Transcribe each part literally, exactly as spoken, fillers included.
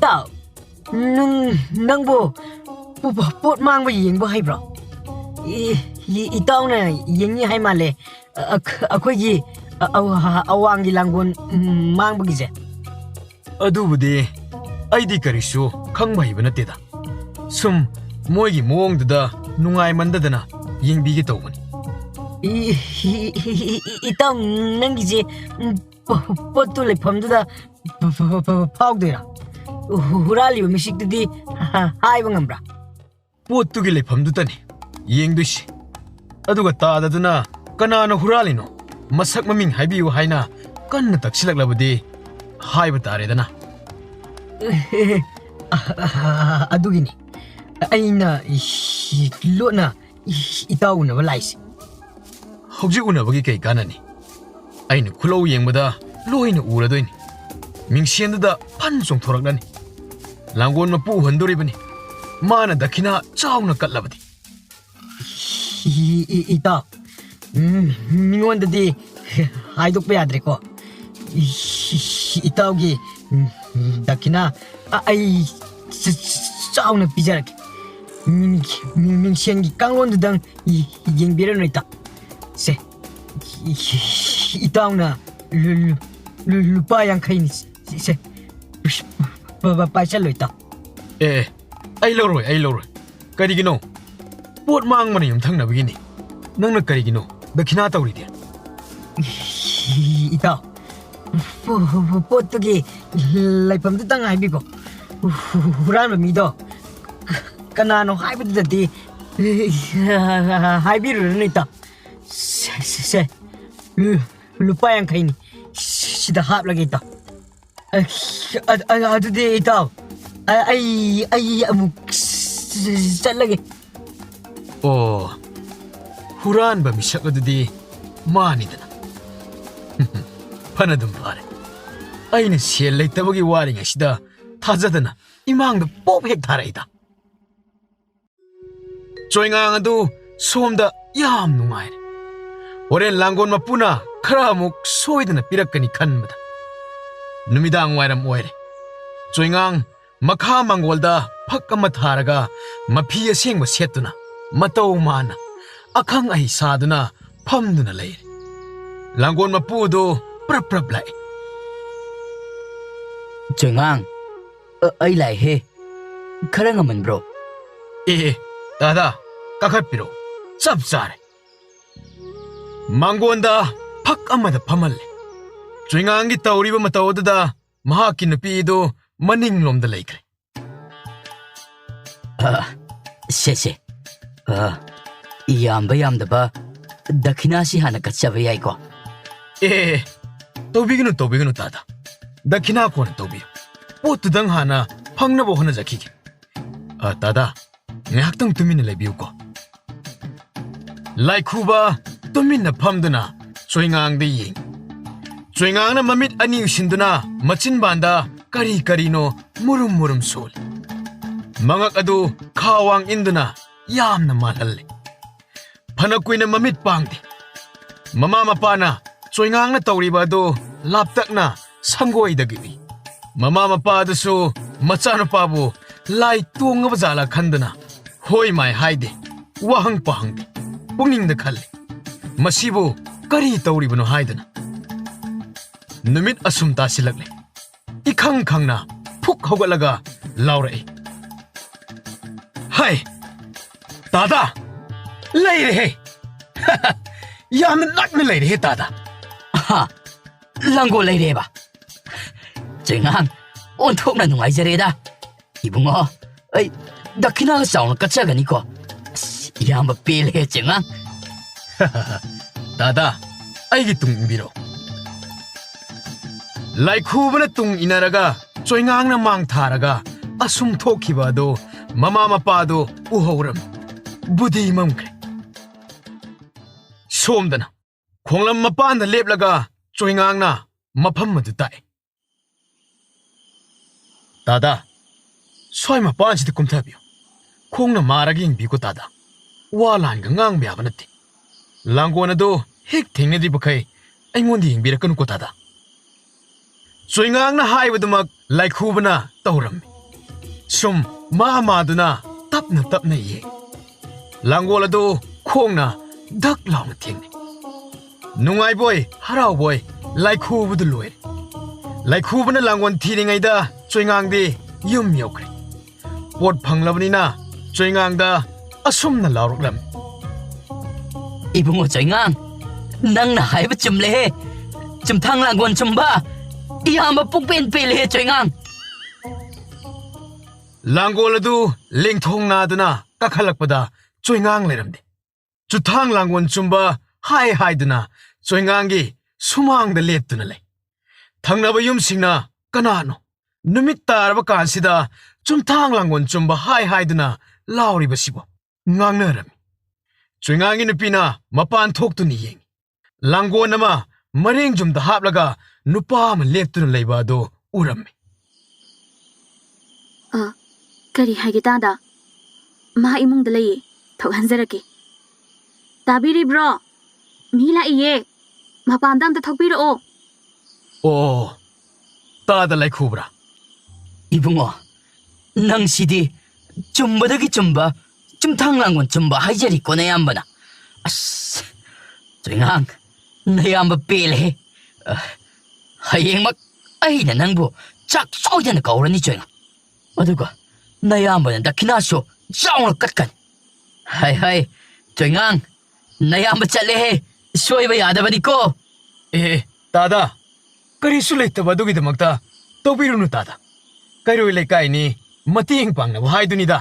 ꯏꯇꯥꯎ, ꯅꯪ, ꯅꯪꯕꯨ ꯄꯣ-, ꯄꯣ-, ꯄꯣꯠ ꯃꯥꯡꯕ ꯌꯦꯡꯕ ꯍꯩꯕ꯭ꯔꯣ? ꯏ-, ꯏ-, ꯏꯇꯥꯎꯅ ꯌꯦꯡꯅꯤ ꯍꯥꯏ ꯃꯥꯜꯂꯦ꯫ ꯑ-, ꯑ-, ꯑꯩꯈꯣꯏꯒꯤ ꯑ-, ꯑꯋꯥ-, ꯑꯋꯥꯡꯒꯤ ꯂꯥꯡꯒꯣꯜ, ꯎꯝ, ꯃꯥꯡꯕꯒꯤꯁꯦ꯫ ꯑꯗꯨꯕꯨꯗꯤ ꯑꯩꯗꯤ ꯀꯔꯤꯁꯨ ꯈꯪꯕ ꯍꯩꯕ ꯅꯠꯇꯦꯗ꯫ ꯁꯨꯝ ꯃꯣꯏꯒꯤ ꯃꯑꯣꯡꯗꯨꯗ ꯅꯨꯡꯉꯥꯏꯃꯟꯗꯗꯅ ꯌꯦꯡꯕꯤꯒꯦ ꯇꯧꯕꯅꯤ꯫ E-, E-, E-, E-, E-, ꯏꯇꯥꯎ, ꯅꯪꯒꯤꯁꯦ, ꯎꯝ, ꯄꯣ-, ꯄꯣꯠꯇꯨ ꯂꯩꯐꯝꯗꯨꯗ ꯐ-, ꯐ-, ꯐ-, ꯐ-, ꯐꯥꯎꯗꯣꯏꯔꯥ? ꯍꯨ-, ꯍꯨꯔꯥꯜꯂꯤꯕ ꯃꯤꯁꯛꯇꯨꯗꯤ ꯍ-, ꯍ-, ꯍꯥꯏꯕ ꯉꯝꯕ꯭ꯔꯥ? ꯄꯣꯠꯇꯨꯒꯤ ꯂꯩꯐꯝꯗꯨꯗꯅꯤ ꯌꯦꯡꯗꯣꯏꯁꯤ꯫ ꯑꯗꯨꯒ ꯇꯥꯗꯗꯨꯅ ꯀꯅꯥꯅ ꯍꯨꯔꯥꯜꯂꯤꯅꯣ, ꯃꯁꯛ ꯃꯃꯤꯡ ꯍꯥꯏꯕꯤꯌꯨ ꯍꯥꯏꯅ ꯀꯟꯅ ꯇꯛꯁꯤꯜꯂꯛꯂꯕꯗꯤ ꯍꯥꯏꯕ ꯇꯥꯔꯦꯗꯅ꯫ ꯑꯗꯨꯒꯤꯅꯤ ꯑꯩꯅ ꯂꯣꯠꯅ ꯏꯇꯥꯎ ꯎꯅꯕ ꯂꯥꯛꯏꯁꯦ꯫ ꯍꯧꯖꯤꯛ ꯎꯅꯕꯒꯤ ꯀꯩ ꯀꯥꯟꯅꯅꯤ? ꯑꯩꯅ ꯈꯨꯂꯧ ꯌꯦꯡꯕꯗ ꯂꯣꯏꯅ ꯎꯔꯗꯣꯏꯅꯤ꯫ ꯃꯤꯡꯁꯦꯟꯗꯨꯗ ꯐꯟ ꯆꯣꯡꯊꯣꯔꯛꯂꯅꯤ꯫ ꯂꯥꯡꯒꯣꯜ ꯃꯄꯨ ꯎꯍꯟꯗꯣꯔꯤꯕꯅꯤ꯫ ꯃꯥꯅ ꯗꯈꯤꯅꯥ ꯆꯥꯎꯅ ꯀꯠꯂꯕꯗꯤ꯫ ꯏ-, ꯏ-, ꯏꯇꯥꯎ, ꯎꯝ, ꯃꯤꯉꯣꯟꯗꯗꯤ ꯍꯥꯏꯗꯣꯛꯄ ꯌꯥꯗ꯭ꯔꯦꯀꯣ꯫ ꯏ-, ꯏꯇꯥꯎꯒꯤ, ꯎꯝ, ꯗꯈꯤꯅꯥ ꯑ-, ꯑꯩ ꯆ-, ꯆ-, ꯆꯥꯎꯅ ꯄꯤꯖꯔꯒꯦ꯫ ꯃꯤ-, ꯃꯤ-, ꯃꯤꯡꯁꯦꯟꯒꯤ ꯀꯥꯡꯂꯣꯟꯗꯨꯗꯪ ꯌꯦꯡꯕꯤꯔꯅꯨ, ꯏꯇꯥꯎ꯫ ꯁꯦ, ꯏꯇꯥꯎꯅ ꯂꯨ-, ꯂꯨ-, ꯂꯨ-, ꯂꯨꯄꯥ ꯌꯥꯡꯈꯩꯅꯤ꯫ ꯁꯦ, ꯄꯥꯏꯁꯜꯂꯣ, ꯏꯇꯥꯎ꯫ ꯑꯦ, ꯑꯦ, ꯑꯩ ꯂꯧꯔꯣꯏ, ꯑꯩ ꯂꯧꯔꯣꯏ꯫ ꯀꯔꯤꯒꯤꯅꯣ? ꯄꯣꯠ ꯃꯥꯡꯕꯅ ꯌꯨꯝꯊꯪꯅꯕꯒꯤꯅꯤ꯫ ꯅꯪꯅ ꯀꯔꯤꯒꯤꯅꯣ ꯗꯈꯤꯅꯥ ꯇꯧꯔꯤꯗꯤ? ꯏꯇꯥꯎ, ꯄꯣꯠꯇꯨꯒꯤ ꯂꯩꯐꯝꯗꯨꯇꯪ ꯍꯥꯏꯕꯤꯀꯣ꯫ ꯍꯨꯔꯥꯟꯕ ꯃꯤꯗꯣ ꯀꯅꯥꯅꯣ ꯍꯥꯏꯕꯗꯨꯗꯗꯤ ꯍꯥꯏꯕꯤꯔꯨꯔꯅꯨ, ꯏꯇꯥꯎ꯫ ꯁꯦ, ꯁꯦ, ꯁꯦ꯫ ꯂꯨꯄꯥ ꯌꯥꯡꯈꯩꯅꯤ꯫ ꯁꯤꯗ ꯍꯥꯞꯂꯒꯦ, ꯏꯇꯥꯎ꯫ ꯑ-, ꯑ-, ꯑ-, ꯑꯗꯨꯗꯤ, ꯏꯇꯥꯎ, ꯑ-, ꯑꯩ, ꯑꯩ ꯑꯃꯨꯛ ꯆꯠꯂꯒꯦ꯫ ꯑꯣ, ꯍꯨꯔꯥꯟꯕ ꯃꯤꯁꯛ ꯑꯗꯨꯗꯤ ꯃꯥꯅꯤꯗꯅ꯫ ꯐꯅꯗꯨꯝ ꯐꯔꯦ꯫ ꯑꯩꯅ ꯁꯦꯜ ꯂꯩꯇꯕꯒꯤ ꯋꯥꯔꯤꯉꯩꯁꯤꯗ ꯊꯥꯖꯗꯅ ꯏꯃꯥꯡꯗ ꯄꯣꯞ ꯍꯦꯛ ꯊꯥꯔꯛꯏꯗ꯫ ꯆꯣꯏꯉꯥꯡ ꯑꯗꯨ ꯁꯣꯝꯗ ꯌꯥꯝ ꯅꯨꯡꯉꯥꯏꯔꯦ꯫ ꯍꯣꯔꯦꯟ ꯂꯥꯡꯒꯣꯜ ꯃꯄꯨꯅ ꯈꯔ ꯑꯃꯨꯛ ꯁꯣꯏꯗꯅ ꯄꯤꯔꯛꯀꯅꯤ ꯈꯟꯕꯗ꯫ ꯅꯨꯃꯤꯗꯥꯡ ꯋꯥꯏꯔꯝ ꯑꯣꯏꯔꯦ꯫ ꯆꯣꯏꯉꯥꯡ ꯃꯈꯥ ꯃꯪꯒꯣꯜꯗ ꯐꯛ ꯑꯃ ꯊꯥꯔꯒ ꯃꯐꯤ ꯑꯁꯦꯡꯕ ꯁꯦꯠꯇꯨꯅ ꯃꯇꯧ ꯃꯥꯟꯅ ꯑꯈꯪ ꯑꯍꯩ ꯁꯥꯗꯨꯅ ꯐꯝꯗꯨꯅ ꯂꯩꯔꯦ꯫ ꯂꯥꯡꯒꯣꯜ ꯃꯄꯨꯗꯨ ꯄ꯭ꯔꯞ ꯄ꯭ꯔꯞ ꯂꯥꯛꯏ꯫ "ꯆꯣꯏꯉꯥꯡ, ꯑ, ꯑꯩ ꯂꯥꯛꯑꯦꯍꯦ꯫ ꯈꯔ ꯉꯝꯃꯟꯕ꯭ꯔꯣ?" "ꯑꯦ, ꯑꯦ, ꯇꯥꯗꯥ, ꯀꯥꯈꯠꯄꯤꯔꯣ꯫ ꯆꯞ ꯆꯥꯔꯦ꯫" ꯃꯥꯡꯒꯣꯟꯗ ꯐꯛ ꯑꯃꯗ ꯐꯝꯍꯜꯂꯦ꯫ ꯆꯣꯏꯉꯥꯡꯒꯤ ꯇꯧꯔꯤꯕ ꯃꯇꯧ ꯑꯗꯨꯗ ꯃꯍꯥꯛꯀꯤ ꯅꯨꯄꯤꯗꯨ ꯃꯅꯤꯡꯂꯣꯝꯗ ꯂꯩꯈ꯭ꯔꯦ꯫ "ꯑ, ꯁꯦ, ꯁꯦ꯫ ꯑ, ꯌꯥꯝꯕ ꯌꯥꯝꯗꯕ ꯗꯈꯤꯅꯥꯁꯤ ꯍꯥꯟꯅ ꯀꯠꯆꯕ ꯌꯥꯏꯀꯣ?" "ꯑꯦ, ꯑꯦ, ꯑꯦ, ꯇꯧꯕꯤꯒꯅꯨ, ꯇꯧꯕꯤꯒꯅꯨ, ꯇꯥꯗꯥ꯫ ꯗꯈꯤꯅꯥ ꯀꯣꯟꯅ ꯇꯧꯕꯤꯌꯨ꯫ ꯄꯣꯠꯇꯨꯗꯪ ꯍꯥꯟꯅ ꯐꯪꯅꯕ ꯍꯣꯠꯅꯖꯈꯤꯒꯦ꯫ ꯑ, ꯇꯥꯗꯥ, ꯉꯥꯏꯍꯥꯛꯇꯪ ꯇꯨꯃꯤꯟꯅ ꯂꯩꯕꯤꯌꯨꯀꯣ꯫" ꯂꯥꯏꯈꯨꯕ ꯇꯨꯃꯤꯟꯅ ꯐꯝꯗꯨꯅ ꯆꯣꯏꯉꯥꯡꯗ ꯌꯦꯡꯏ꯫ ꯆꯣꯏꯉꯥꯡꯅ ꯃꯃꯤꯠ ꯑꯅꯤ ꯎꯏꯁꯤꯟꯗꯨꯅ ꯃꯆꯤꯟꯕꯥꯟꯗ ꯀꯔꯤ ꯀꯔꯤꯅꯣ ꯃꯨꯔꯨꯝ ꯃꯨꯔꯨꯝ ꯁꯣꯜꯂꯤ꯫ ꯃꯉꯛ ꯑꯗꯨ ꯈꯥ ꯋꯥꯡ ꯏꯟꯗꯨꯅ ꯌꯥꯝꯅ ꯃꯥꯜꯍꯜꯂꯤ꯫ ꯐꯅ ꯀꯨꯏꯅ ꯃꯃꯤꯠ ꯄꯥꯡꯗꯦ꯫ ꯃꯃꯥ ꯃꯄꯥꯅ ꯆꯣꯏꯉꯥꯡꯅ ꯇꯧꯔꯤꯕ ꯑꯗꯨ ꯂꯥꯞꯇꯛꯅ ꯁꯪꯒꯣꯏꯗꯒꯤ ꯎꯏ꯫ ꯃꯃꯥ ꯃꯄꯥ ꯑꯗꯨꯁꯨ ꯃꯆꯥꯅꯨꯄꯥꯕꯨ ꯂꯥꯏ ꯇꯣꯡꯉꯕ ꯖꯥꯠꯂ ꯈꯟꯗꯨꯅ ꯍꯣꯏ ꯃꯥꯏ ꯍꯥꯏꯗꯦ, ꯋꯥꯍꯪ ꯄꯥꯍꯪꯗꯦ꯫ ꯄꯨꯛꯅꯤꯡꯗ ꯈꯜꯂꯤ, "ꯃꯁꯤꯕꯨ ꯀꯔꯤ ꯇꯧꯔꯤꯕꯅꯣ?" ꯍꯥꯏꯗꯨꯅ꯫ ꯅꯨꯃꯤꯠ ꯑꯁꯨꯝ ꯇꯥꯁꯤꯜꯂꯛꯂꯦ꯫ ꯏꯈꯪ ꯈꯪꯅ ꯐꯨꯛ ꯍꯧꯒꯠꯂꯒ ꯂꯥꯎꯔꯛꯏ, "ꯍꯥꯏ, ꯇꯥꯗꯥ, ꯂꯩꯔꯦꯍꯦ! ꯌꯥꯝꯅ ꯅꯛꯅ ꯂꯩꯔꯦꯍꯦ, ꯇꯥꯗꯥ!" "ꯑꯍꯥ, ꯂꯥꯡꯒꯣꯜ ꯂꯩꯔꯦꯕ? ꯆꯦꯉꯥꯡ, ꯑꯣꯟꯊꯣꯛꯅ ꯅꯨꯡꯉꯥꯏꯖꯔꯦꯗ꯫ ꯏꯕꯨꯡꯉꯣ, ꯑꯩ ꯗꯈꯤꯅꯥꯒ ꯆꯥꯎꯅ ꯀꯠꯆꯒꯅꯤꯀꯣ꯫ ꯑꯁ, ꯏꯌꯥꯝꯕ ꯄꯦꯜꯂꯦ, ꯆꯦꯉꯥꯡ꯫" "ꯇꯥꯗꯥ, ꯑꯩꯒꯤ ꯇꯨꯡ ꯏꯟꯕꯤꯔꯣ꯫" ꯂꯥꯏꯈꯨꯕꯅ ꯇꯨꯡ ꯏꯟꯅꯔꯒ ꯆꯣꯏꯉꯥꯡꯅ ꯃꯥꯡ ꯊꯥꯔꯒ ꯑꯁꯨꯝ ꯊꯣꯛꯈꯤꯕ ꯑꯗꯨ ꯃꯃꯥ ꯃꯄꯥꯗꯨ ꯎꯍꯧꯔꯝꯃꯤ꯫ ꯕꯨꯙꯤ ꯃꯝꯈ꯭ꯔꯦ꯫ ꯁꯣꯝꯗꯅ ꯈꯣꯡꯂꯝ ꯃꯄꯥꯟꯗ ꯂꯦꯞꯂꯒ ꯆꯣꯏꯉꯥꯡꯅ ꯃꯐꯝ ꯑꯗꯨ ꯇꯥꯛꯏ꯫ "ꯇꯥꯗꯥ, ꯁ꯭ꯋꯥꯏ ꯃꯄꯥꯟꯁꯤꯗ ꯀꯨꯝꯊꯕꯤꯌꯨ꯫ ꯈꯣꯡꯅ ꯃꯥꯔꯒ ꯌꯦꯡꯕꯤꯌꯨꯀꯣ ꯇꯥꯗꯥ꯫ ꯋꯥ ꯂꯥꯟꯒ ꯉꯥꯡꯕ ꯌꯥꯕ ꯅꯠꯇꯦ꯫ ꯂꯥꯡꯒꯣꯜ ꯑꯗꯨ ꯍꯦꯛ ꯊꯦꯡꯅꯗ꯭ꯔꯤꯕꯈꯩ ꯑꯩꯉꯣꯟꯗ ꯌꯦꯡꯕꯤꯔꯛꯀꯅꯨꯀꯣ ꯇꯥꯗꯥ꯫" ꯆꯣꯏꯉꯥꯡꯅ ꯍꯥꯏꯕꯗꯨꯃꯛ ꯂꯥꯏꯈꯨꯕꯅ ꯇꯧꯔꯝꯃꯤ꯫ ꯁꯨꯝ ꯃꯥ ꯃꯥꯗꯨꯅ ꯇꯞꯅ ꯇꯞꯅ ꯌꯦꯡ꯫ ꯂꯥꯡꯒꯣꯜ ꯑꯗꯨ ꯈꯣꯡꯅ ꯙꯛ ꯂꯥꯎꯅ ꯊꯦꯡꯅꯩ꯫ ꯅꯨꯡꯉꯥꯏꯕꯣꯏ ꯍꯔꯥꯎꯕꯣꯏ ꯂꯥꯏꯈꯨꯕꯗꯨ ꯂꯣꯏꯔꯦ꯫ ꯂꯥꯏꯈꯨꯕꯅ ꯂꯥꯡꯒꯣꯜ ꯊꯤꯔꯤꯉꯩꯗ ꯆꯣꯏꯉꯥꯡꯗꯤ ꯌꯨꯝ ꯌꯧꯈ꯭ꯔꯦ꯫ ꯄꯣꯠ ꯐꯪꯂꯕꯅꯤꯅ ꯆꯣꯏꯉꯥꯡꯗ ꯑꯁꯨꯝꯅ ꯂꯥꯎꯔꯛꯂꯝꯃꯤ꯫ "ꯏꯕꯨꯡꯉꯣ ꯆꯣꯏꯉꯥꯡ, ꯅꯪꯅ ꯍꯥꯏꯕ ꯆꯨꯝꯂꯦꯍꯦ꯫ ꯆꯨꯝꯊꯥꯡ ꯂꯥꯡꯒꯣꯜ ꯆꯨꯝꯕ ꯏꯌꯥꯝꯕ ꯄꯨꯛꯄꯦꯟ ꯄꯦꯜꯂꯦꯍꯦ ꯆꯣꯏꯉꯥꯡ!" ꯂꯥꯡꯒꯣꯜ ꯑꯗꯨ ꯂꯦꯡꯊꯣꯡ ꯅꯥꯗꯨꯅ ꯀꯥꯈꯠꯂꯛꯄꯗ ꯆꯣꯏꯉꯥꯡ ꯂꯩꯔꯝꯗꯦ꯫ ꯆꯨꯊꯥꯡ ꯂꯥꯡꯒꯣꯜ ꯆꯨꯝꯕ ꯍꯥꯏ ꯍꯥꯏꯗꯨꯅ ꯆꯣꯏꯉꯥꯡꯒꯤ ꯁꯨꯃꯥꯡꯗ ꯂꯦꯞꯇꯨꯅ ꯂꯩ꯫ ꯊꯪꯅꯕ ꯌꯨꯝꯁꯤꯡꯅ "ꯀꯅꯥꯅꯣ ꯅꯨꯃꯤꯠ ꯇꯥꯔꯕ ꯀꯥꯟꯁꯤꯗ ꯆꯨꯝꯊꯥꯡ ꯂꯥꯡꯒꯣꯜ ꯆꯨꯝꯕ ꯍꯥꯏ ꯍꯥꯏꯗꯨꯅ ꯂꯥꯎꯔꯤꯕꯁꯤꯕꯣ?" ꯉꯥꯡꯅꯔꯝꯃꯤ꯫ ꯆꯣꯏꯉꯥꯡꯒꯤ ꯅꯨꯄꯤꯅ ꯃꯄꯥꯟ ꯊꯣꯛꯇꯨꯅ ꯌꯦꯡꯉꯤ꯫ ꯂꯥꯡꯒꯣꯜ ꯑꯃ ꯃꯔꯦꯡꯖꯨꯝꯗ ꯍꯥꯞꯂꯒ ꯅꯨꯄꯥ ꯑꯃ ꯂꯦꯞꯇꯨꯅ ꯂꯩꯕ ꯑꯗꯨ ꯎꯔꯝꯃꯤ꯫ "ꯑ, ꯀꯔꯤ ꯍꯥꯏꯒꯦ ꯇꯥꯗ? ꯃꯥ ꯏꯃꯨꯡꯗ ꯂꯩꯌꯦ, ꯊꯣꯛꯍꯟꯖꯔꯛꯀꯦ꯫ ꯇꯥꯕꯤꯔꯤꯕ꯭ꯔꯣ? ꯃꯤ ꯂꯥꯛꯏꯌꯦ, ꯃꯄꯥꯟꯗ ꯑꯝꯇ ꯊꯣꯛꯄꯤꯔꯛꯑꯣ꯫" "ꯑꯣ, ꯇꯥꯗ ꯂꯩꯈꯨꯕ꯭ꯔꯥ?" "ꯏꯕꯨꯡꯉꯣ, ꯅꯪꯁꯤꯗꯤ ꯆꯨꯝꯕꯗꯒꯤ ꯆꯨꯝꯕ, ꯆꯨꯝꯊꯥꯡ ꯂꯥꯡꯒꯣꯜ ꯆꯨꯝꯕ ꯍꯥꯏꯖꯔꯤꯀꯣ ꯅꯌꯥꯝꯕꯅ꯫ ꯑꯁ, ꯆꯣꯏꯉꯥꯡ, ꯅꯌꯥꯝꯕ ꯄꯦꯜꯂꯦꯍꯦ꯫ ꯑ, ꯍꯌꯦꯡꯃꯛ ꯑꯩꯅ ꯅꯪꯕꯨ ꯆꯥꯛ ꯁꯣꯏꯗꯅ ꯀꯧꯔꯅꯤ ꯆꯣꯏꯉꯥꯡ꯫ ꯑꯗꯨꯒ ꯅꯌꯥꯝꯕꯅ ꯗꯈꯤꯅꯥꯁꯨ ꯆꯥꯎꯅ ꯀꯠꯀꯅꯤ꯫ ꯍꯥꯏ ꯍꯥꯏ, ꯆꯣꯏꯉꯥꯡ, ꯅꯌꯥꯝꯕ ꯆꯠꯂꯦꯍꯦ, ꯁꯣꯏꯕ ꯌꯥꯗꯕꯅꯤꯀꯣ꯫" "ꯑꯦ, ꯑꯦ, ꯇꯥꯗ, ꯀꯔꯤꯁꯨ ꯂꯩꯇꯕ ꯑꯗꯨꯒꯤꯗꯃꯛꯇ ꯇꯧꯕꯤꯔꯨꯅꯨ ꯇꯥꯗ꯫ ꯀꯩꯔꯣꯏ ꯂꯩꯀꯥꯏꯅꯤ, ꯃꯇꯦꯡ ꯄꯥꯡꯅꯕ ꯍꯥꯏꯗꯨꯅꯤꯗ꯫"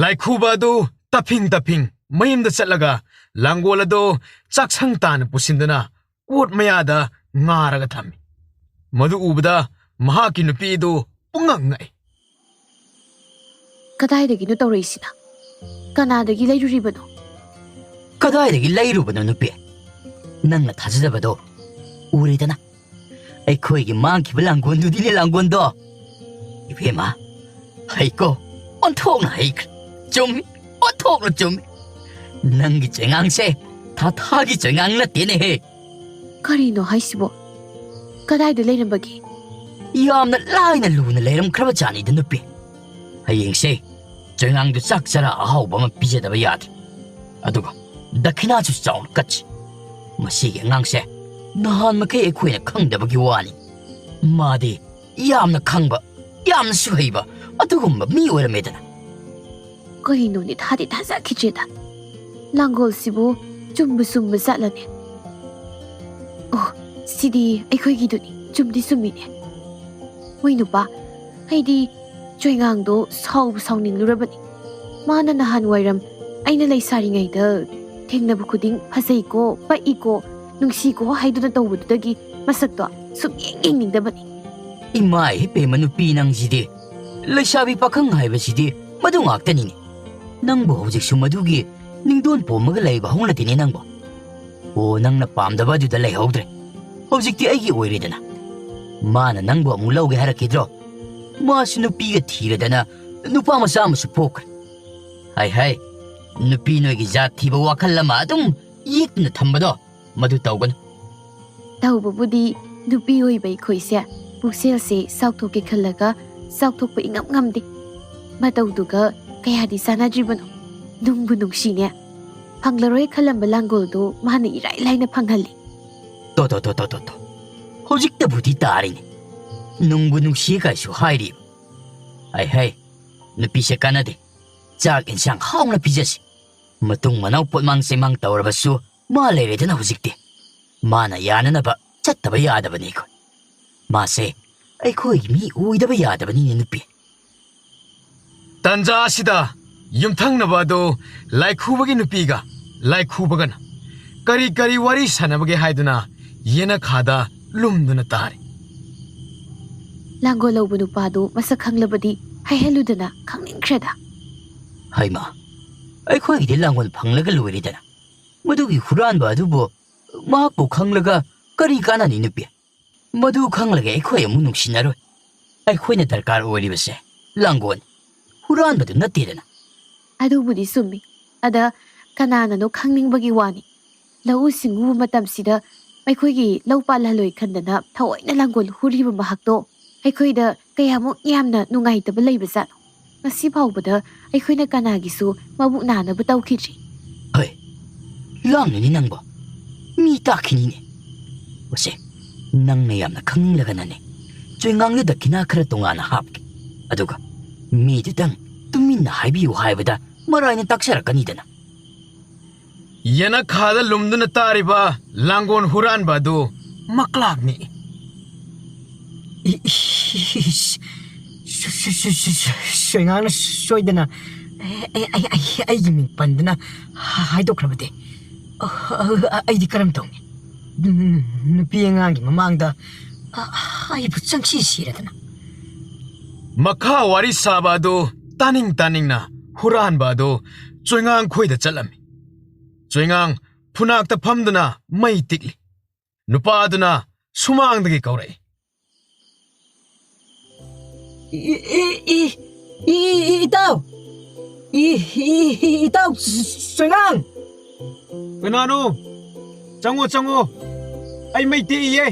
ꯂꯥꯏꯈꯨꯕ ꯑꯗꯨ ꯇꯞꯐꯤꯡ ꯇꯞꯐꯤꯡ ꯃꯌꯨꯝꯗ ꯆꯠꯂꯒ ꯂꯥꯡꯒꯣꯜ ꯑꯗꯨ ꯆꯥꯛꯁꯪ ꯇꯥꯅ ꯄꯨꯁꯤꯟꯗꯨꯅ ꯀꯣꯠ ꯃꯌꯥꯗ ꯉꯥꯔꯒ ꯊꯝꯃꯤ꯫ ꯃꯗꯨ ꯎꯕꯗ ꯃꯍꯥꯛꯀꯤ ꯅꯨꯄꯤ ꯑꯗꯨ ꯄꯨꯡꯉꯛ ꯉꯛꯏ꯫ "ꯀꯗꯥꯏꯗꯒꯤꯅꯣ ꯇꯧꯔꯛꯏꯁꯤꯅ? ꯀꯅꯥꯗꯒꯤ ꯂꯩꯔꯨꯔꯤꯕꯅꯣ?" "ꯀꯗꯥꯏꯗꯒꯤ ꯂꯩꯔꯨꯕꯅꯣ ꯅꯨꯄꯤ? ꯅꯪꯅ ꯊꯥꯖꯗꯕꯗꯣ ꯎꯔꯦꯗꯅ꯫ ꯑꯩꯈꯣꯏꯒꯤ ꯃꯥꯡꯈꯤꯕ ꯂꯥꯡꯒꯣꯜꯗꯨꯗꯤꯅꯦ ꯂꯥꯡꯒꯣꯜꯗꯣ꯫ ꯏꯕꯦꯝꯃ, ꯍꯩꯀꯣ, ꯑꯣꯟꯊꯣꯛꯅ ꯍꯩꯈ꯭ꯔꯦ꯫ ꯆꯨꯝꯃꯤ, ꯑꯣꯟꯊꯣꯛꯅ ꯆꯨꯝꯃꯤ꯫ ꯅꯪꯒꯤ ꯆꯩꯉꯥꯡꯁꯦ ꯊꯥ ꯊꯥꯒꯤ ꯆꯩꯉꯥꯡ ꯅꯠꯇꯦꯅꯦꯍꯦ꯫" ꯀꯔꯤꯅꯣ ꯍꯥꯏꯁꯤꯕꯣ? ꯀꯗꯥꯏꯗ ꯂꯩꯔꯝꯕꯒꯦ? ꯌꯥꯝꯅ ꯂꯥꯏꯅ ꯂꯨꯅ ꯂꯩꯔꯝꯈ꯭ꯔꯕ ꯖꯥꯠꯅꯤꯗ ꯅꯨꯄꯤ꯫ ꯍꯌꯦꯡꯁꯦ ꯆꯣꯏꯉꯥꯡꯗꯨ ꯆꯥꯛ ꯆꯔꯥ ꯑꯍꯥꯎꯕ ꯑꯃ ꯄꯤꯖꯗꯕ ꯌꯥꯗ꯭ꯔꯦ꯫ ꯑꯗꯨꯒ ꯗꯈꯤꯅꯥꯁꯨ ꯆꯥꯎꯅ ꯀꯠꯁꯤ꯫ ꯃꯁꯤꯒꯤ ꯑꯉꯥꯡꯁꯦ ꯅꯍꯥꯟ ꯃꯈꯩ ꯑꯩꯈꯣꯏꯅ ꯈꯪꯗꯕꯒꯤ ꯋꯥꯅꯤ꯫ ꯃꯥꯗꯤ ꯌꯥꯝꯅ ꯈꯪꯕ, ꯌꯥꯝꯅꯁꯨ ꯍꯩꯕ ꯑꯗꯨꯒꯨꯝꯕ ꯃꯤ ꯑꯣꯏꯔꯝꯃꯦꯗꯅ꯫ ꯀꯩꯅꯣꯅꯦ, ꯊꯥꯗꯤ ꯊꯥꯖꯈꯤꯗ꯭ꯔꯦꯗ꯫ ꯂꯥꯡꯒꯣꯜꯁꯤꯕꯨ ꯆꯨꯝꯕꯨ ꯆꯨꯝꯕ ꯖꯥꯠꯂꯅꯦ? ꯑꯣ, ꯁꯤꯗꯤ ꯑꯩꯈꯣꯏꯒꯤꯗꯨꯅꯤ, ꯆꯨꯝꯗꯤ ꯆꯨꯝꯃꯤꯅꯦ꯫ ꯍꯣꯏ ꯅꯨꯄꯥ, ꯑꯩꯗꯤ ꯆꯣꯏꯉꯥꯡꯗꯣ ꯁꯥꯎꯕꯨ ꯁꯥꯎꯅꯤꯡꯂꯨꯔꯕꯅꯤ꯫ ꯃꯥꯅ ꯅꯍꯥꯟꯋꯥꯏꯔꯝ ꯑꯩꯅ ꯂꯩꯁꯥꯔꯤꯉꯩꯗ ꯊꯦꯡꯅꯕ ꯈꯨꯗꯤꯡ "ꯐꯖꯩꯀꯣ, ꯄꯛꯏꯀꯣ, ꯅꯨꯡꯁꯤꯀꯣ" ꯍꯥꯏꯗꯨꯅ ꯇꯧꯕꯗꯨꯗꯒꯤ ꯃꯁꯛꯇꯣ ꯁꯨꯛꯌꯦꯡ ꯌꯦꯡꯅꯤꯡꯗꯕꯅꯤ꯫ ꯏꯃꯥ ꯏꯕꯦꯝꯃ, ꯅꯨꯄꯤ ꯅꯪꯁꯤꯗꯤ! ꯂꯩꯁꯥꯕꯤ ꯄꯥꯈꯪ ꯍꯥꯏꯕꯁꯤꯗꯤ ꯃꯗꯨ ꯉꯥꯛꯇꯅꯤꯅꯦ꯫ ꯅꯪꯕꯨ ꯍꯧꯖꯤꯛꯁꯨ ꯃꯗꯨꯒꯤ ꯅꯤꯡꯗꯣꯟ ꯄꯣꯝꯃꯒ ꯂꯩꯕ ꯍꯧꯅꯗꯦꯅꯦ ꯅꯪꯕꯨ꯫ ꯑꯣ, ꯅꯪꯅ ꯄꯥꯝꯗꯕ ꯑꯗꯨꯗ ꯂꯩꯍꯧꯗ꯭ꯔꯦ꯫ ꯍꯧꯖꯤꯛꯇꯤ ꯑꯩꯒꯤ ꯑꯣꯏꯔꯦꯗꯅ꯫ ꯃꯥꯅ ꯅꯪꯕꯨ ꯑꯃꯨꯛ ꯂꯧꯒꯦ ꯍꯥꯏꯔꯛꯈꯤꯗ꯭ꯔꯣ? ꯃꯥꯁꯨ ꯅꯨꯄꯤꯒ ꯊꯤꯔꯗꯅ ꯅꯨꯄꯥ ꯃꯆꯥ ꯑꯃꯁꯨ ꯄꯣꯛꯈ꯭ꯔꯦ꯫ ꯍꯥꯏ ꯍꯥꯏ, ꯅꯨꯄꯤ ꯅꯣꯏꯒꯤ ꯖꯥꯠ ꯊꯤꯕ ꯋꯥꯈꯜ ꯑꯃ ꯑꯗꯨꯝ ꯌꯦꯛꯇꯨꯅ ꯊꯝꯕꯗꯣ, ꯃꯗꯨ ꯇꯧꯒꯅꯨ꯫ ꯇꯧꯕꯕꯨꯗꯤ ꯅꯨꯄꯤ ꯑꯣꯏꯕ ꯑꯩꯈꯣꯏꯁꯦ ꯄꯨꯛꯆꯦꯜꯁꯦ ꯆꯥꯎꯊꯣꯛꯀꯦ ꯈꯜꯂꯒ ꯆꯥꯎꯊꯣꯛꯄ ꯏꯉꯝ ꯉꯝꯗꯦ꯫ ꯃꯇꯧꯗꯨꯒ ꯀꯌꯥꯗꯤ ꯆꯥꯟꯅꯗ꯭ꯔꯤꯕꯅꯣ꯫ ꯅꯨꯡꯕꯨ ꯅꯨꯡꯁꯤꯅꯦ꯫ ꯐꯪꯂꯔꯣꯏ ꯈꯜꯂꯝꯕ ꯂꯥꯡꯒꯣꯜꯗꯣ ꯃꯥꯅ ꯏꯔꯥꯏ ꯂꯥꯏꯅ ꯐꯪꯍꯜꯂꯤ꯫ ꯇꯣ, ꯇꯣ, ꯇꯣ, ꯇꯣ, ꯇꯣ, ꯇꯣ꯫ ꯍꯧꯖꯤꯛꯇꯕꯨꯗꯤ ꯇꯥꯔꯤꯅꯦ꯫ ꯅꯨꯡꯕꯨ ꯅꯨꯡꯁꯤ ꯀꯥꯏꯁꯨ ꯍꯥꯏꯔꯤꯕ꯫ ꯍꯩ ꯍꯩ, ꯅꯨꯄꯤꯁꯦ ꯀꯥꯟꯅꯗꯦ꯫ ꯆꯥꯛ ꯏꯟꯁꯥꯡ ꯍꯥꯎꯅ ꯄꯤꯖꯁꯤ꯫ ꯃꯇꯨꯡ ꯃꯅꯥꯎ ꯄꯣꯠꯃꯥꯡ ꯆꯩꯃꯥꯡ ꯇꯧꯔꯕꯁꯨ ꯃꯥ ꯂꯩꯔꯦꯗꯅ ꯍꯧꯖꯤꯛꯇꯤ꯫ ꯃꯥꯅ ꯌꯥꯅꯅꯕ ꯆꯠꯇꯕ ꯌꯥꯗꯕꯅꯤ ꯑꯩꯈꯣꯏ꯫ ꯃꯥꯁꯦ ꯑꯩꯈꯣꯏꯒꯤ ꯃꯤ ꯑꯣꯏꯗꯕ ꯌꯥꯗꯕꯅꯤꯅꯦ ꯅꯨꯄꯤ꯫ ꯇꯥꯟꯖꯥ ꯑꯁꯤꯗ ꯌꯨꯝꯊꯪꯅꯕ ꯑꯗꯨ ꯂꯥꯏꯈꯨꯕꯒꯤ ꯅꯨꯄꯤꯒ ꯂꯥꯏꯈꯨꯕꯒꯅ ꯀꯔꯤ ꯀꯔꯤ ꯋꯥꯔꯤ ꯁꯥꯟꯅꯕꯒꯦ ꯍꯥꯏꯗꯨꯅ ꯌꯦꯅꯈꯥꯗ ꯂꯨꯝꯗꯨꯅ ꯇꯥꯔꯤ꯫ ꯂꯥꯡꯒꯣꯜ ꯂꯧꯕ ꯅꯨꯄꯥꯗꯨ ꯃꯁꯛ ꯈꯪꯂꯕꯗꯤ ꯍꯥꯏꯍꯜꯂꯨꯗꯅ, ꯈꯪꯅꯤꯡꯈ꯭ꯔꯦꯗ꯫ ꯍꯩꯃꯥ, ꯑꯩꯈꯣꯏꯒꯤꯗꯤ ꯂꯥꯡꯒꯣꯜ ꯐꯪꯂꯒ ꯂꯣꯏꯔꯦꯗꯅ꯫ ꯃꯗꯨꯒꯤ ꯍꯨꯔꯥꯟꯕ ꯑꯗꯨꯕꯨ ꯃꯍꯥꯛꯄꯨ ꯈꯪꯂꯒ ꯀꯔꯤ ꯀꯥꯟꯅꯅꯤ ꯅꯨꯄꯤ? ꯃꯗꯨ ꯈꯪꯂꯒ ꯑꯩꯈꯣꯏ ꯑꯃꯨꯛ ꯅꯨꯡꯁꯤꯅꯔꯣꯏ꯫ ꯑꯩꯈꯣꯏꯅ ꯗꯔꯀꯥꯔ ꯑꯣꯏꯔꯤꯕꯁꯦ ꯂꯥꯡꯒꯣꯜ, ꯍꯨꯔꯥꯟꯕꯗꯨ ꯅꯠꯇꯦꯗꯅ꯫ ꯑꯗꯨꯕꯨꯗꯤ ꯆꯨꯝꯃꯤ꯫ ꯑꯗ ꯀꯅꯥꯅꯅꯣ ꯈꯪꯅꯤꯡꯕꯒꯤ ꯋꯥꯅꯤ꯫ ꯂꯧꯎ ꯁꯤꯡꯎꯕ ꯃꯇꯝꯁꯤꯗ ꯑꯩꯈꯣꯏꯒꯤ ꯂꯧ ꯄꯥꯜꯍꯜꯂꯣꯏ ꯈꯟꯗꯅ ꯊꯑꯣꯏꯅ ꯂꯥꯡꯒꯣꯜ ꯍꯨꯔꯤꯕ ꯃꯍꯥꯛꯇꯣ ꯑꯩꯈꯣꯏꯗ ꯀꯌꯥꯃꯨꯛ ꯌꯥꯝꯅ ꯅꯨꯡꯉꯥꯏꯇꯕ ꯂꯩꯕꯖꯥꯠꯅꯣ? ꯉꯁꯤ ꯐꯥꯎꯕꯗ ꯑꯩꯈꯣꯏꯅ ꯀꯅꯥꯒꯤꯁꯨ ꯃꯕꯨꯛ ꯅꯥꯅꯕ ꯇꯧꯈꯤꯗ꯭ꯔꯤ꯫ ꯍꯣꯏ, ꯂꯥꯡꯅꯅꯤ ꯅꯪꯕꯣ꯫ ꯃꯤ ꯇꯥꯈꯤꯅꯤꯅꯦ꯫ ꯎꯁꯦ, ꯅꯪꯅ ꯌꯥꯝꯅ ꯈꯪꯅꯤꯡꯂꯒꯅꯅꯦ, ꯆꯣꯏꯉꯥꯡꯗ ꯗꯈꯤꯅꯥ ꯈꯔ ꯇꯣꯉꯥꯟꯅ ꯍꯥꯞꯀꯦ꯫ ꯑꯗꯨꯒ ꯃꯤꯗꯨꯗꯪ ꯇꯨꯃꯤꯟꯅ ꯍꯥꯏꯕꯤꯌꯨ ꯍꯥꯏꯕꯗ ꯃꯔꯥꯏꯅ ꯇꯥꯛꯆꯔꯛꯀꯅꯤꯗꯅ꯫ ꯌꯦꯅꯈꯥꯗ ꯂꯨꯝꯗꯨꯅ ꯇꯥꯔꯤꯕ ꯂꯥꯡꯒꯣꯜ ꯍꯨꯔꯥꯟꯕ ꯑꯗꯨ ꯃꯀ꯭ꯂꯥꯛꯅꯤ꯫ ꯏ- ꯏ- ꯏ- ꯁ- ꯁ- ꯁ- ꯁ- ꯁ- ꯁꯣꯏꯉꯥꯡꯅ ꯁꯣꯏꯗꯅ ꯑꯩ- ꯑꯩ- ꯑꯩ- ꯑꯩ- ꯑꯩꯒꯤ ꯃꯤꯡ ꯄꯟꯗꯨꯅ ꯍꯥꯏꯗꯣꯛꯈ꯭ꯔꯕꯗꯤ ꯑ- ꯑ- ꯑꯩꯗꯤ ꯀꯔꯝ ꯇꯧꯅꯤ? ꯎꯝ, ꯅꯨꯄꯤ ꯑꯉꯥꯡꯒꯤ ꯃꯃꯥꯡꯗ ꯑ- ꯑꯩꯕꯨ ꯆꯪꯁꯤ ꯁꯤꯔꯗꯅ꯫ ꯃꯈꯥ ꯋꯥꯔꯤ ꯁꯥꯕ ꯑꯗꯨ ꯇꯥꯅꯤꯡ ꯇꯥꯅꯤꯡꯅ ꯍꯨꯔꯥꯟꯕ ꯑꯗꯨ ꯆꯣꯏꯉꯥꯡ ꯈꯣꯏꯗ ꯆꯠꯂꯝꯃꯤ꯫ ꯆꯣꯏꯉꯥꯡ ꯐꯨꯅꯥꯛꯇ ꯐꯝꯗꯨꯅ ꯃꯩ ꯇꯤꯛꯂꯤ꯫ ꯅꯨꯄꯥ ꯑꯗꯨꯅ ꯁꯨꯃꯥꯡꯗꯒꯤ ꯀꯧꯔꯛꯏ꯫ E- E- E- E- E- ꯏꯇꯥꯎ! ꯏ- ꯏ- ꯏ- ꯏꯇꯥꯎ ꯁꯣꯏꯉꯥꯡ! ꯀꯅꯥꯅꯣ? ꯆꯪꯉꯣ, ꯆꯪꯉꯣ꯫ ꯑꯩ ꯃꯩ ꯇꯦꯛꯏꯌꯦ꯫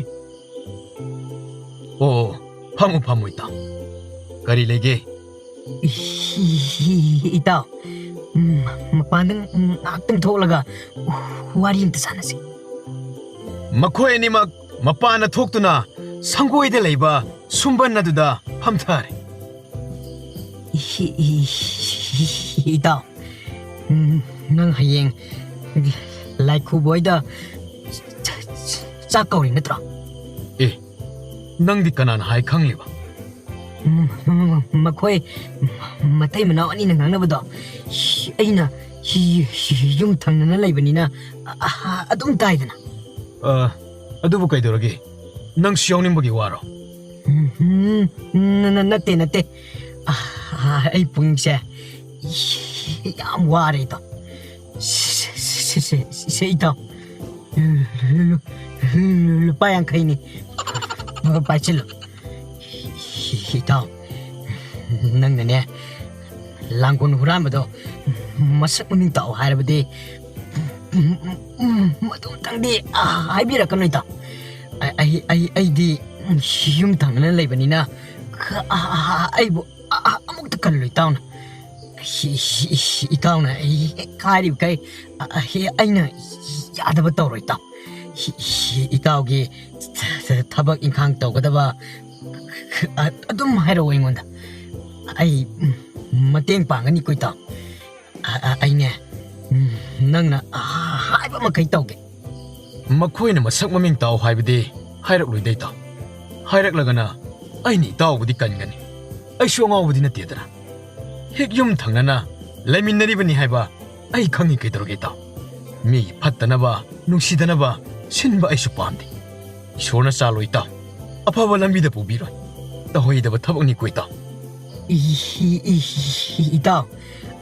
ꯑꯣ, ꯐꯝꯃꯨ, ꯐꯝꯃꯨ, ꯏꯇꯥꯎ꯫ ꯀꯔꯤ ꯂꯩꯒꯦ? ꯏ- ꯏ- ꯏꯇꯥꯎ, ꯎꯝ, ꯃꯄꯥꯟꯗ ꯉꯥꯏꯍꯥꯛꯇꯪ ꯊꯣꯛꯂꯒ ꯋꯥꯔꯤ ꯑꯝꯇ ꯁꯥꯟꯅꯁꯤ꯫ ꯃꯈꯣꯏ ꯑꯅꯤꯃꯛ ꯃꯄꯥꯟꯗ ꯊꯣꯛꯇꯨꯅ ꯁꯪꯒꯣꯏꯗ ꯂꯩꯕ ꯁꯨꯝꯕꯟ ꯑꯗꯨꯗ ꯐꯝꯊꯔꯦ꯫ ꯏ- ꯏ- ꯏ- ꯏꯇꯥꯎ, ꯎꯝ, ꯅꯪ ꯍꯌꯦꯡ ꯂꯥꯏꯈꯨꯕꯣꯏꯗ ꯆꯥꯛ ꯀꯧꯔꯤ ꯅꯠꯇ꯭ꯔꯣ? ꯑꯦ, ꯅꯪꯗꯤ ꯀꯅꯥꯅ ꯍꯥꯏ ꯈꯪꯂꯤꯕ? ꯎꯝ, ꯎꯝ, ꯃꯈꯣꯏ ꯃꯇꯩ ꯃꯅꯥꯎ ꯑꯅꯤꯅ ꯉꯥꯡꯅꯕꯗꯣ ꯑꯩꯅ ꯌꯨꯝ ꯊꯪꯅꯅ ꯂꯩꯕꯅꯤꯅ ꯑ- ꯑ- ꯑꯗꯨꯝ ꯇꯥꯏꯗꯅ꯫ ꯑ, ꯑꯗꯨꯕꯨ ꯀꯩꯗꯧꯔꯒꯦ? ꯅꯪꯁꯨ ꯌꯥꯎꯅꯤꯡꯕꯒꯤ ꯋꯥꯔꯣ? ꯎꯝ, ꯎꯝ, ꯅ- ꯅ- ꯅꯠꯇꯦ, ꯅꯠꯇꯦ꯫ ꯑ, ꯑ, ꯑꯩ ꯄꯨꯡꯁꯦ ꯌꯥꯝ ꯋꯥꯔꯦ, ꯏꯇꯥꯎ꯫ ꯁꯦ, ꯁꯦ, ꯁꯦ, ꯁꯦ, ꯁꯦ, ꯏꯇꯥꯎ, ꯂꯨ-, ꯂꯨ-, ꯂꯨ-, ꯂꯨꯄꯥ ꯌꯥꯡꯈꯩꯅꯤ꯫ ꯄꯥꯏꯁꯤꯜꯂꯨ꯫ ꯏꯇꯥꯎ, ꯅꯪꯅꯅꯦ ꯂꯥꯡꯒꯣꯜ ꯍꯨꯔꯥꯟꯕꯗꯣ ꯃꯁꯛ ꯃꯃꯤꯡ ꯇꯥꯛꯑꯣ ꯍꯥꯏꯔꯕꯗꯤ ꯎꯝ, ꯎꯝ, ꯎꯝ, ꯃꯗꯨꯝꯇꯪꯗꯤ, ꯑ, ꯍꯥꯏꯕꯤꯔꯛꯀꯅꯨ, ꯏꯇꯥꯎ꯫ ꯑ-, ꯑꯩ, ꯑꯩ, ꯑꯩꯗꯤ, ꯎꯝ, ꯌꯨꯝ ꯊꯪꯅꯅ ꯂꯩꯕꯅꯤꯅ, ꯑ, ꯑ, ꯑ, ꯑꯩꯕꯨ, ꯑ, ꯑ, ꯑꯃꯨꯛꯇ ꯀꯜꯂꯨ, ꯏꯇꯥꯎꯅ꯫ ꯍꯤ, ꯍꯤ, ꯍꯤ, ꯏꯇꯥꯎꯅ ꯑꯩ ꯍꯦꯛ ꯍꯥꯏꯔꯤꯕꯈꯩ, ꯑ, ꯑ, ꯍꯦ, ꯑꯩꯅ ꯌꯥꯗꯕ ꯇꯧꯔꯣꯏ, ꯏꯇꯥꯎ꯫ ꯍꯤ, ꯍꯤ, ꯏꯇꯥꯎꯒꯤ ꯊ-, ꯊ-, ꯊꯕꯛ ꯏꯪꯈꯥꯡ ꯇꯧꯒꯗꯕ, ꯑ, ꯑꯗꯨꯝ ꯍꯥꯏꯔꯛꯑꯣ ꯑꯩꯉꯣꯟꯗ꯫ ꯑꯩ, ꯎꯝ, ꯃꯇꯦꯡ ꯄꯥꯡꯒꯅꯤꯀꯣ, ꯏꯇꯥꯎ꯫ ꯑ-, ꯑ-, ꯑꯩꯅꯦ, ꯎꯝ, ꯅꯪꯅ ꯍꯥꯏꯕ ꯃꯈꯩ ꯇꯧꯒꯦ꯫ ꯃꯈꯣꯏꯅ ꯃꯁꯛ ꯃꯃꯤꯡ ꯇꯥꯎ ꯍꯥꯏꯕꯗꯤ ꯍꯥꯏꯔꯛꯂꯣꯏꯗ, ꯏꯇꯥꯎ꯫ ꯍꯥꯏꯔꯛꯂꯒꯅ ꯑꯩꯅ ꯏꯇꯥꯎꯕꯨꯗꯤ ꯀꯟꯒꯅꯤ꯫ ꯑꯩꯁꯨ ꯑꯉꯥꯎꯕꯗꯤ ꯅꯠꯇꯦꯗꯅ꯫ ꯍꯦꯛ ꯌꯨꯝ ꯊꯪꯅꯅ ꯂꯩꯃꯤꯟꯅꯔꯤꯕꯅꯤ ꯍꯥꯏꯕ ꯑꯩ ꯈꯪꯉꯤ, ꯀꯩꯗꯧꯔꯒꯦ, ꯏꯇꯥꯎ? ꯃꯤꯒꯤ ꯐꯠꯇꯅꯕ, ꯅꯨꯡꯁꯤꯗꯅꯕ ꯁꯤꯟꯕ ꯑꯩꯁꯨ ꯄꯥꯝꯗꯦ꯫ ꯏꯁꯣꯔꯅ ꯆꯥꯜꯂꯣ, ꯏꯇꯥꯎ꯫ ꯑꯐꯕ ꯂꯝꯕꯤꯗ ꯄꯨꯕꯤꯔꯣꯏ꯫ ꯇꯧꯍꯩꯗꯕ ꯊꯕꯛꯅꯤꯀꯣ, ꯏꯇꯥꯎ꯫ ꯏ-, ꯏ-, ꯏ-, ꯏꯇꯥꯎ,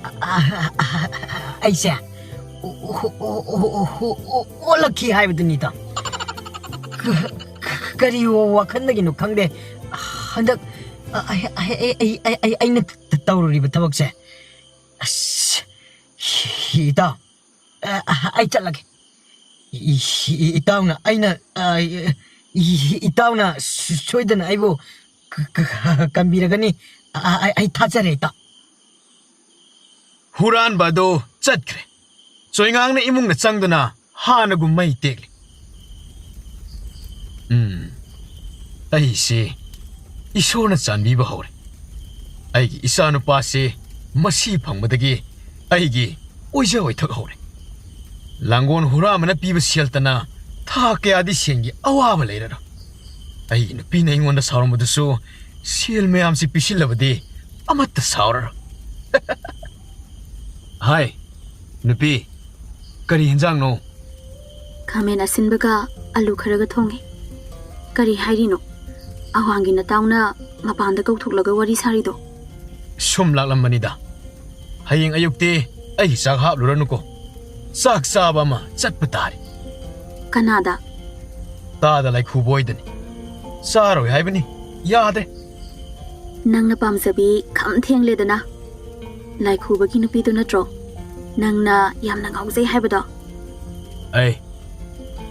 ꯑ-, ꯑ-, ꯑ-, ꯑ-, ꯑꯩꯁꯦ ꯑꯣ-, ꯑꯣ-, ꯑꯣ-, ꯑꯣ-, ꯑꯣ-, ꯑꯣ-, ꯑꯣꯜꯂꯛꯈꯤ ꯍꯥꯏꯕꯗꯨꯅꯤ, ꯏꯇꯥꯎ꯫ ꯀ-, ꯀ-, ꯀꯔꯤ ꯋꯥꯈꯜꯗꯒꯤꯅꯣ ꯈꯪꯗꯦ, ꯍꯟꯗꯛ ꯑ-, ꯑꯩ-, ꯑꯩ-, ꯑꯩꯅ ꯇ-, ꯇꯧꯔꯨꯔꯤꯕ ꯊꯕꯛꯁꯦ꯫ ꯑꯁ, ꯏꯇꯥꯎ, ꯑ, ꯑ, ꯑꯩ ꯆꯠꯂꯒꯦ꯫ ꯏ-, ꯏ-, ꯏꯇꯥꯎꯅ ꯑꯩꯅ, ꯑ, ꯏ-, ꯏ-, ꯏꯇꯥꯎꯅ ꯁꯣꯏꯗꯅ ꯑꯩꯕꯨ ꯀ-, ꯀ-, ꯀꯟꯕꯤꯔꯒꯅꯤ꯫ ꯑ-, ꯑ-, ꯑꯩ ꯊꯥꯖꯔꯦ, ꯏꯇꯥꯎ꯫ ꯍꯨꯔꯥꯟꯕ ꯑꯗꯨ ꯆꯠꯈ꯭ꯔꯦ꯫ ꯆꯣꯏꯉꯥꯡꯅ ꯏꯃꯨꯡꯗ ꯆꯪꯗꯨꯅ ꯍꯥꯟꯅꯒꯨꯝ ꯃꯩ ꯇꯦꯛꯂꯤ꯫ ꯎꯝ, ꯑꯩꯁꯦ ꯏꯁꯣꯔꯅ ꯆꯥꯟꯕꯤꯕ ꯍꯧꯔꯦ꯫ ꯑꯩꯒꯤ ꯏꯆꯥꯅꯨꯄꯥꯁꯦ ꯃꯁꯤ ꯐꯪꯕꯗꯒꯤ ꯑꯩꯒꯤ ꯑꯣꯏꯖ ꯑꯣꯏꯊꯛ ꯍꯧꯔꯦ꯫ ꯂꯥꯡꯒꯣꯜ ꯍꯨꯔꯥꯟꯕꯅ ꯄꯤꯕ ꯁꯦꯜꯇꯅ ꯊꯥ ꯀꯌꯥꯗꯤ ꯁꯦꯟꯒꯤ ꯑꯋꯥꯕ ꯂꯩꯔꯔꯣꯏ꯫ ꯑꯩꯒꯤ ꯅꯨꯄꯤꯅ ꯑꯩꯉꯣꯟꯗ ꯁꯥꯎꯔꯝꯕꯗꯨꯁꯨ ꯁꯦꯜ ꯃꯌꯥꯝꯁꯤ ꯄꯤꯁꯤꯜꯂꯕꯗꯤ ꯑꯃꯠꯇ ꯁꯥꯎꯔꯔꯣꯏ꯫ ꯍꯥꯏ, ꯅꯨꯄꯤ, ꯀꯔꯤ ꯍꯦꯟꯖꯥꯡꯅꯣ? ꯈꯥꯃꯦꯟ ꯑꯁꯤꯟꯕꯒ ꯑꯂꯨ ꯈꯔꯒ ꯊꯣꯡꯉꯦ꯫ ꯀꯔꯤ ꯍꯥꯏꯔꯤꯅꯣ? ꯑꯋꯥꯡꯒꯤ ꯅꯇꯥꯎꯅ ꯃꯄꯥꯟꯗ ꯀꯧꯊꯣꯛꯂꯒ ꯋꯥꯔꯤ ꯁꯥꯔꯤꯗꯣ? ꯁꯨꯝ ꯂꯥꯛꯂꯝꯕꯅꯤꯗ꯫ ꯍꯌꯦꯡ ꯑꯌꯨꯛꯇꯤ ꯑꯩꯒꯤ ꯆꯥꯛ ꯍꯥꯞꯂꯨꯔꯅꯨꯀꯣ꯫ ꯆꯥꯛ ꯆꯥꯕ ꯑꯃ ꯆꯠꯄ ꯇꯥꯔꯦ꯫ ꯀꯅꯥꯗ? ꯇꯥꯗ ꯂꯥꯏꯈꯨꯕꯣꯏꯗꯅꯤ꯫ ꯆꯥꯔꯣꯏ ꯍꯥꯏꯕꯅꯤ꯫ ꯌꯥꯗ꯭ꯔꯦ꯫ ꯅꯪꯅ ꯄꯥꯝꯖꯕꯤ ꯈꯝ ꯊꯦꯡꯂꯦꯗꯅ꯫ ꯂꯥꯏꯈꯨꯕꯒꯤ ꯅꯨꯄꯤꯗꯨ ꯅꯠꯇ꯭ꯔꯣ? ꯅꯪꯅ ꯌꯥꯝꯅ ꯉꯥꯎꯖꯩ ꯍꯥꯏꯕꯗꯣ? ꯑꯩ,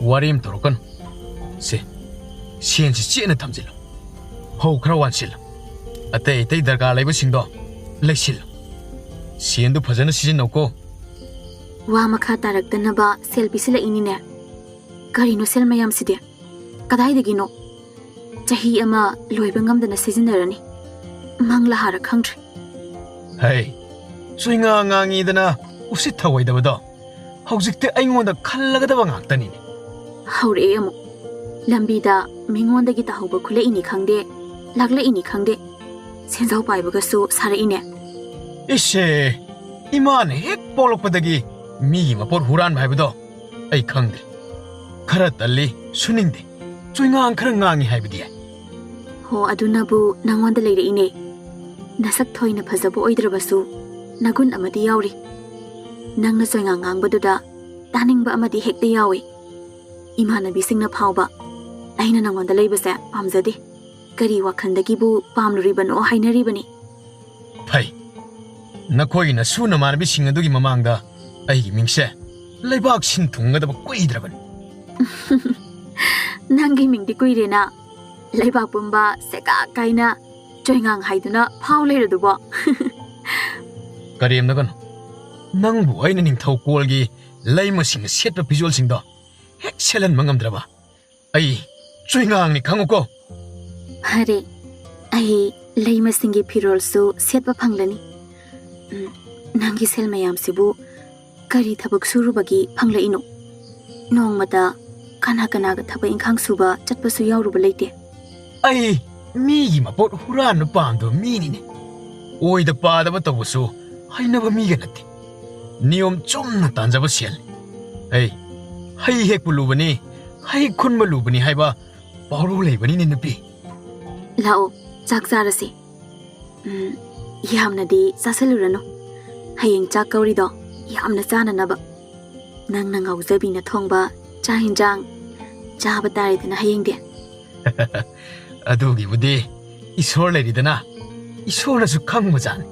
ꯋꯥꯔꯤ ꯑꯃ ꯇꯧꯔꯛꯀꯅꯨ꯫ ꯁꯦ, ꯁꯦꯟꯁꯤ ꯆꯦꯠꯅ ꯊꯝꯖꯤꯜꯂꯨ꯫ ꯐꯧ ꯈꯔ ꯋꯥꯟꯁꯤꯜꯂꯨ꯫ ꯑꯇꯩ ꯑꯇꯩ ꯗꯔꯀꯥꯔ ꯂꯩꯕꯁꯤꯡꯗꯣ ꯂꯩꯁꯤꯜꯂꯨ꯫ ꯁꯦꯟꯗꯨ ꯐꯖꯅ ꯁꯤꯖꯤꯟꯅꯧꯀꯣ꯫ ꯋꯥ ꯃꯈꯥ ꯇꯥꯔꯛꯇꯅꯕ ꯁꯦꯜ ꯄꯤꯁꯤꯜꯂꯛꯏꯅꯤꯅꯦ꯫ ꯀꯔꯤꯅꯣ ꯁꯦꯜ ꯃꯌꯥꯝꯁꯤꯗꯤ? ꯀꯗꯥꯏꯗꯒꯤꯅꯣ? ꯆꯍꯤ ꯑꯃ ꯂꯣꯏꯕ ꯉꯝꯗꯅ ꯁꯤꯖꯤꯟꯅꯔꯅꯤ꯫ ꯃꯪꯂꯥ ꯍꯥꯔ ꯈꯪꯗ꯭ꯔꯦ꯫ ꯍꯩ, ꯆꯨꯏꯉꯥ ꯉꯥꯡꯉꯤꯗꯅ ꯎꯁꯤꯠ ꯊꯑꯣꯏꯗꯕꯗꯣ꯫ ꯍꯧꯖꯤꯛꯇꯤ ꯑꯩꯉꯣꯟꯗ ꯈꯜꯂꯒꯗꯕ ꯉꯥꯛꯇꯅꯤꯅꯦ꯫ ꯍꯧꯔꯛꯑꯦ ꯑꯃꯨꯛ꯫ ꯂꯝꯕꯤꯗ ꯃꯤꯉꯣꯟꯗꯒꯤ ꯇꯥꯍꯧꯕ ꯈꯨꯠꯂꯛꯏꯅꯤ ꯈꯪꯗꯦ, ꯂꯥꯛꯂꯛꯏꯅꯤ ꯈꯪꯗꯦ, ꯁꯦꯟꯖꯥꯎ ꯄꯥꯏꯕꯒꯁꯨ ꯁꯥꯔꯛꯏꯅꯦ꯫ ꯏꯁꯦ, ꯏꯃꯥꯅ ꯍꯦꯛ ꯄꯣꯛꯂꯛꯄꯗꯒꯤ ꯃꯤꯒꯤ ꯃꯄꯣꯠ ꯍꯨꯔꯥꯟꯕ ꯍꯥꯏꯕꯗꯣ ꯑꯩ ꯈꯪꯗꯦ꯫ ꯈꯔ ꯇꯜꯂꯤ, ꯁꯨꯅꯤꯡꯗꯦ꯫ ꯆꯨꯏꯉꯥꯡ ꯈꯔ ꯉꯥꯡꯉꯤ ꯍꯥꯏꯕꯗꯤ꯫ ꯍꯣ, ꯑꯗꯨꯅꯕꯨ ꯅꯪꯉꯣꯟꯗ ꯂꯩꯔꯛꯏꯅꯦ꯫ ꯅꯁꯛ ꯊꯣꯏꯅ ꯐꯖꯕ ꯑꯣꯏꯗ꯭ꯔꯕꯁꯨ ꯅꯒꯨꯟ ꯑꯃꯗꯤ ꯌꯥꯎꯔꯤ꯫ ꯅꯪꯅ ꯆꯣꯏꯉꯥꯡ ꯉꯥꯡꯕꯗꯨꯗ ꯇꯥꯅꯤꯡꯕ ꯑꯃꯗꯤ ꯍꯦꯛꯇ ꯌꯥꯎꯏ꯫ ꯏꯃꯥꯟꯅꯕꯤꯁꯤꯡꯅ ꯐꯥꯎꯕ ꯑꯩꯅ ꯅꯪꯉꯣꯟꯗ ꯂꯩꯕꯁꯦ ꯄꯥꯝꯖꯗꯦ꯫ ꯀꯔꯤ ꯋꯥꯈꯜꯗꯒꯤꯕꯨ ꯄꯥꯝꯂꯨꯔꯤꯕꯅꯣ ꯍꯥꯏꯅꯔꯤꯕꯅꯤ꯫ ꯐꯩ꯫ ꯅꯈꯣꯏꯒꯤ ꯅꯁꯨ ꯅꯃꯥꯟꯅꯕꯤꯁꯤꯡ ꯑꯗꯨꯒꯤ ꯃꯃꯥꯡꯗ ꯑꯩꯒꯤ ꯃꯤꯡꯁꯦ ꯂꯩꯕꯥꯛ ꯁꯤꯟ ꯊꯨꯡꯒꯗꯕ ꯀꯨꯏꯗ꯭ꯔꯕꯅꯤ꯫ ꯅꯪꯒꯤ ꯃꯤꯡꯗꯤ ꯀꯨꯏꯔꯦꯅ꯫ ꯂꯩꯕꯥꯛ ꯄꯨꯝꯕ ꯁꯦꯒꯥꯛ ꯀꯥꯏꯅ ꯆꯣꯏꯉꯥꯡ ꯍꯥꯏꯗꯨꯅ ꯐꯥꯎ ꯂꯩꯔꯗꯨꯕꯣ꯫ ꯀꯔꯦꯝꯅꯒꯅꯨ꯫ ꯅꯪꯕꯨ ꯑꯩꯅ ꯅꯤꯡꯊꯧ ꯀꯣꯜꯒꯤ ꯂꯩꯃꯁꯤꯡꯅ ꯁꯦꯠꯄ ꯐꯤꯖꯣꯜꯁꯤꯡꯗꯣ ꯍꯦꯛ ꯁꯦꯠꯍꯟꯕ ꯉꯝꯗ꯭ꯔꯕ? ꯑꯩ ꯆꯨꯏꯉꯥꯡꯅꯤ ꯈꯪꯉꯨꯀꯣ꯫ ꯐꯔꯦ, ꯑꯩ ꯂꯩꯃꯁꯤꯡꯒꯤ ꯐꯤꯔꯣꯜꯁꯨ ꯁꯦꯠꯄ ꯐꯪꯂꯅꯤ꯫ ꯎꯝ, ꯅꯪꯒꯤ ꯁꯦꯜ ꯃꯌꯥꯝꯁꯤꯕꯨ ꯀꯔꯤ ꯊꯕꯛ ꯁꯨꯔꯨꯕꯒꯤ ꯐꯪꯂꯛꯏꯅꯣ? ꯅꯣꯡꯃꯇ ꯀꯅꯥ ꯀꯅꯥꯒ ꯊꯕꯛ ꯏꯪꯈꯥꯡ ꯁꯨꯕ ꯆꯠꯄꯁꯨ ꯌꯥꯎꯔꯨꯕ ꯂꯩꯇꯦ꯫ ꯑꯩ ꯃꯤꯒꯤ ꯃꯄꯣꯠ ꯍꯨꯔꯥꯟꯕ ꯄꯥꯝꯗꯕ ꯃꯤꯅꯤꯅꯦ꯫ ꯑꯣꯏꯗ ꯄꯥꯗꯕ ꯇꯧꯕꯁꯨ ꯍꯩꯅꯕ ꯃꯤꯒ ꯅꯠꯇꯦ꯫ ꯅꯤꯌꯣꯝ ꯆꯨꯝꯅ ꯇꯥꯟꯖꯕ ꯁꯦꯜꯅꯤ꯫ ꯑꯩ ꯍꯩ ꯍꯦꯛꯄ ꯂꯨꯕꯅꯤ, ꯍꯩ ꯈꯨꯟꯕ ꯂꯨꯕꯅꯤ ꯍꯥꯏꯕ ꯄꯥꯎꯔꯧ ꯂꯩꯕꯅꯤꯅꯦ ꯅꯨꯄꯤ꯫ ꯂꯥꯛꯑꯣ, ꯆꯥꯛ ꯆꯥꯔꯁꯤ꯫ ꯎꯝ, ꯌꯥꯝꯅꯗꯤ ꯆꯥꯁꯤꯜꯂꯨꯔꯅꯨ꯫ ꯍꯌꯦꯡ ꯆꯥꯛ ꯀꯧꯔꯤꯗꯣ ꯌꯥꯝꯅ ꯆꯥꯅꯅꯕ꯫ ꯅꯪꯅ ꯉꯥꯎꯖꯕꯤꯅ ꯊꯣꯡꯕ ꯆꯥꯛ ꯍꯤꯟꯖꯥꯡ ꯆꯥꯕ ꯇꯥꯔꯦꯗꯅ ꯍꯌꯦꯡꯗꯤ꯫ ꯑꯗꯨꯒꯤꯕꯨꯗꯤ ꯏꯁꯣꯔ ꯂꯩꯔꯤꯗꯅ, ꯏꯁꯣꯔꯅꯁꯨ ꯈꯪꯕꯖꯥꯠꯅꯤ꯫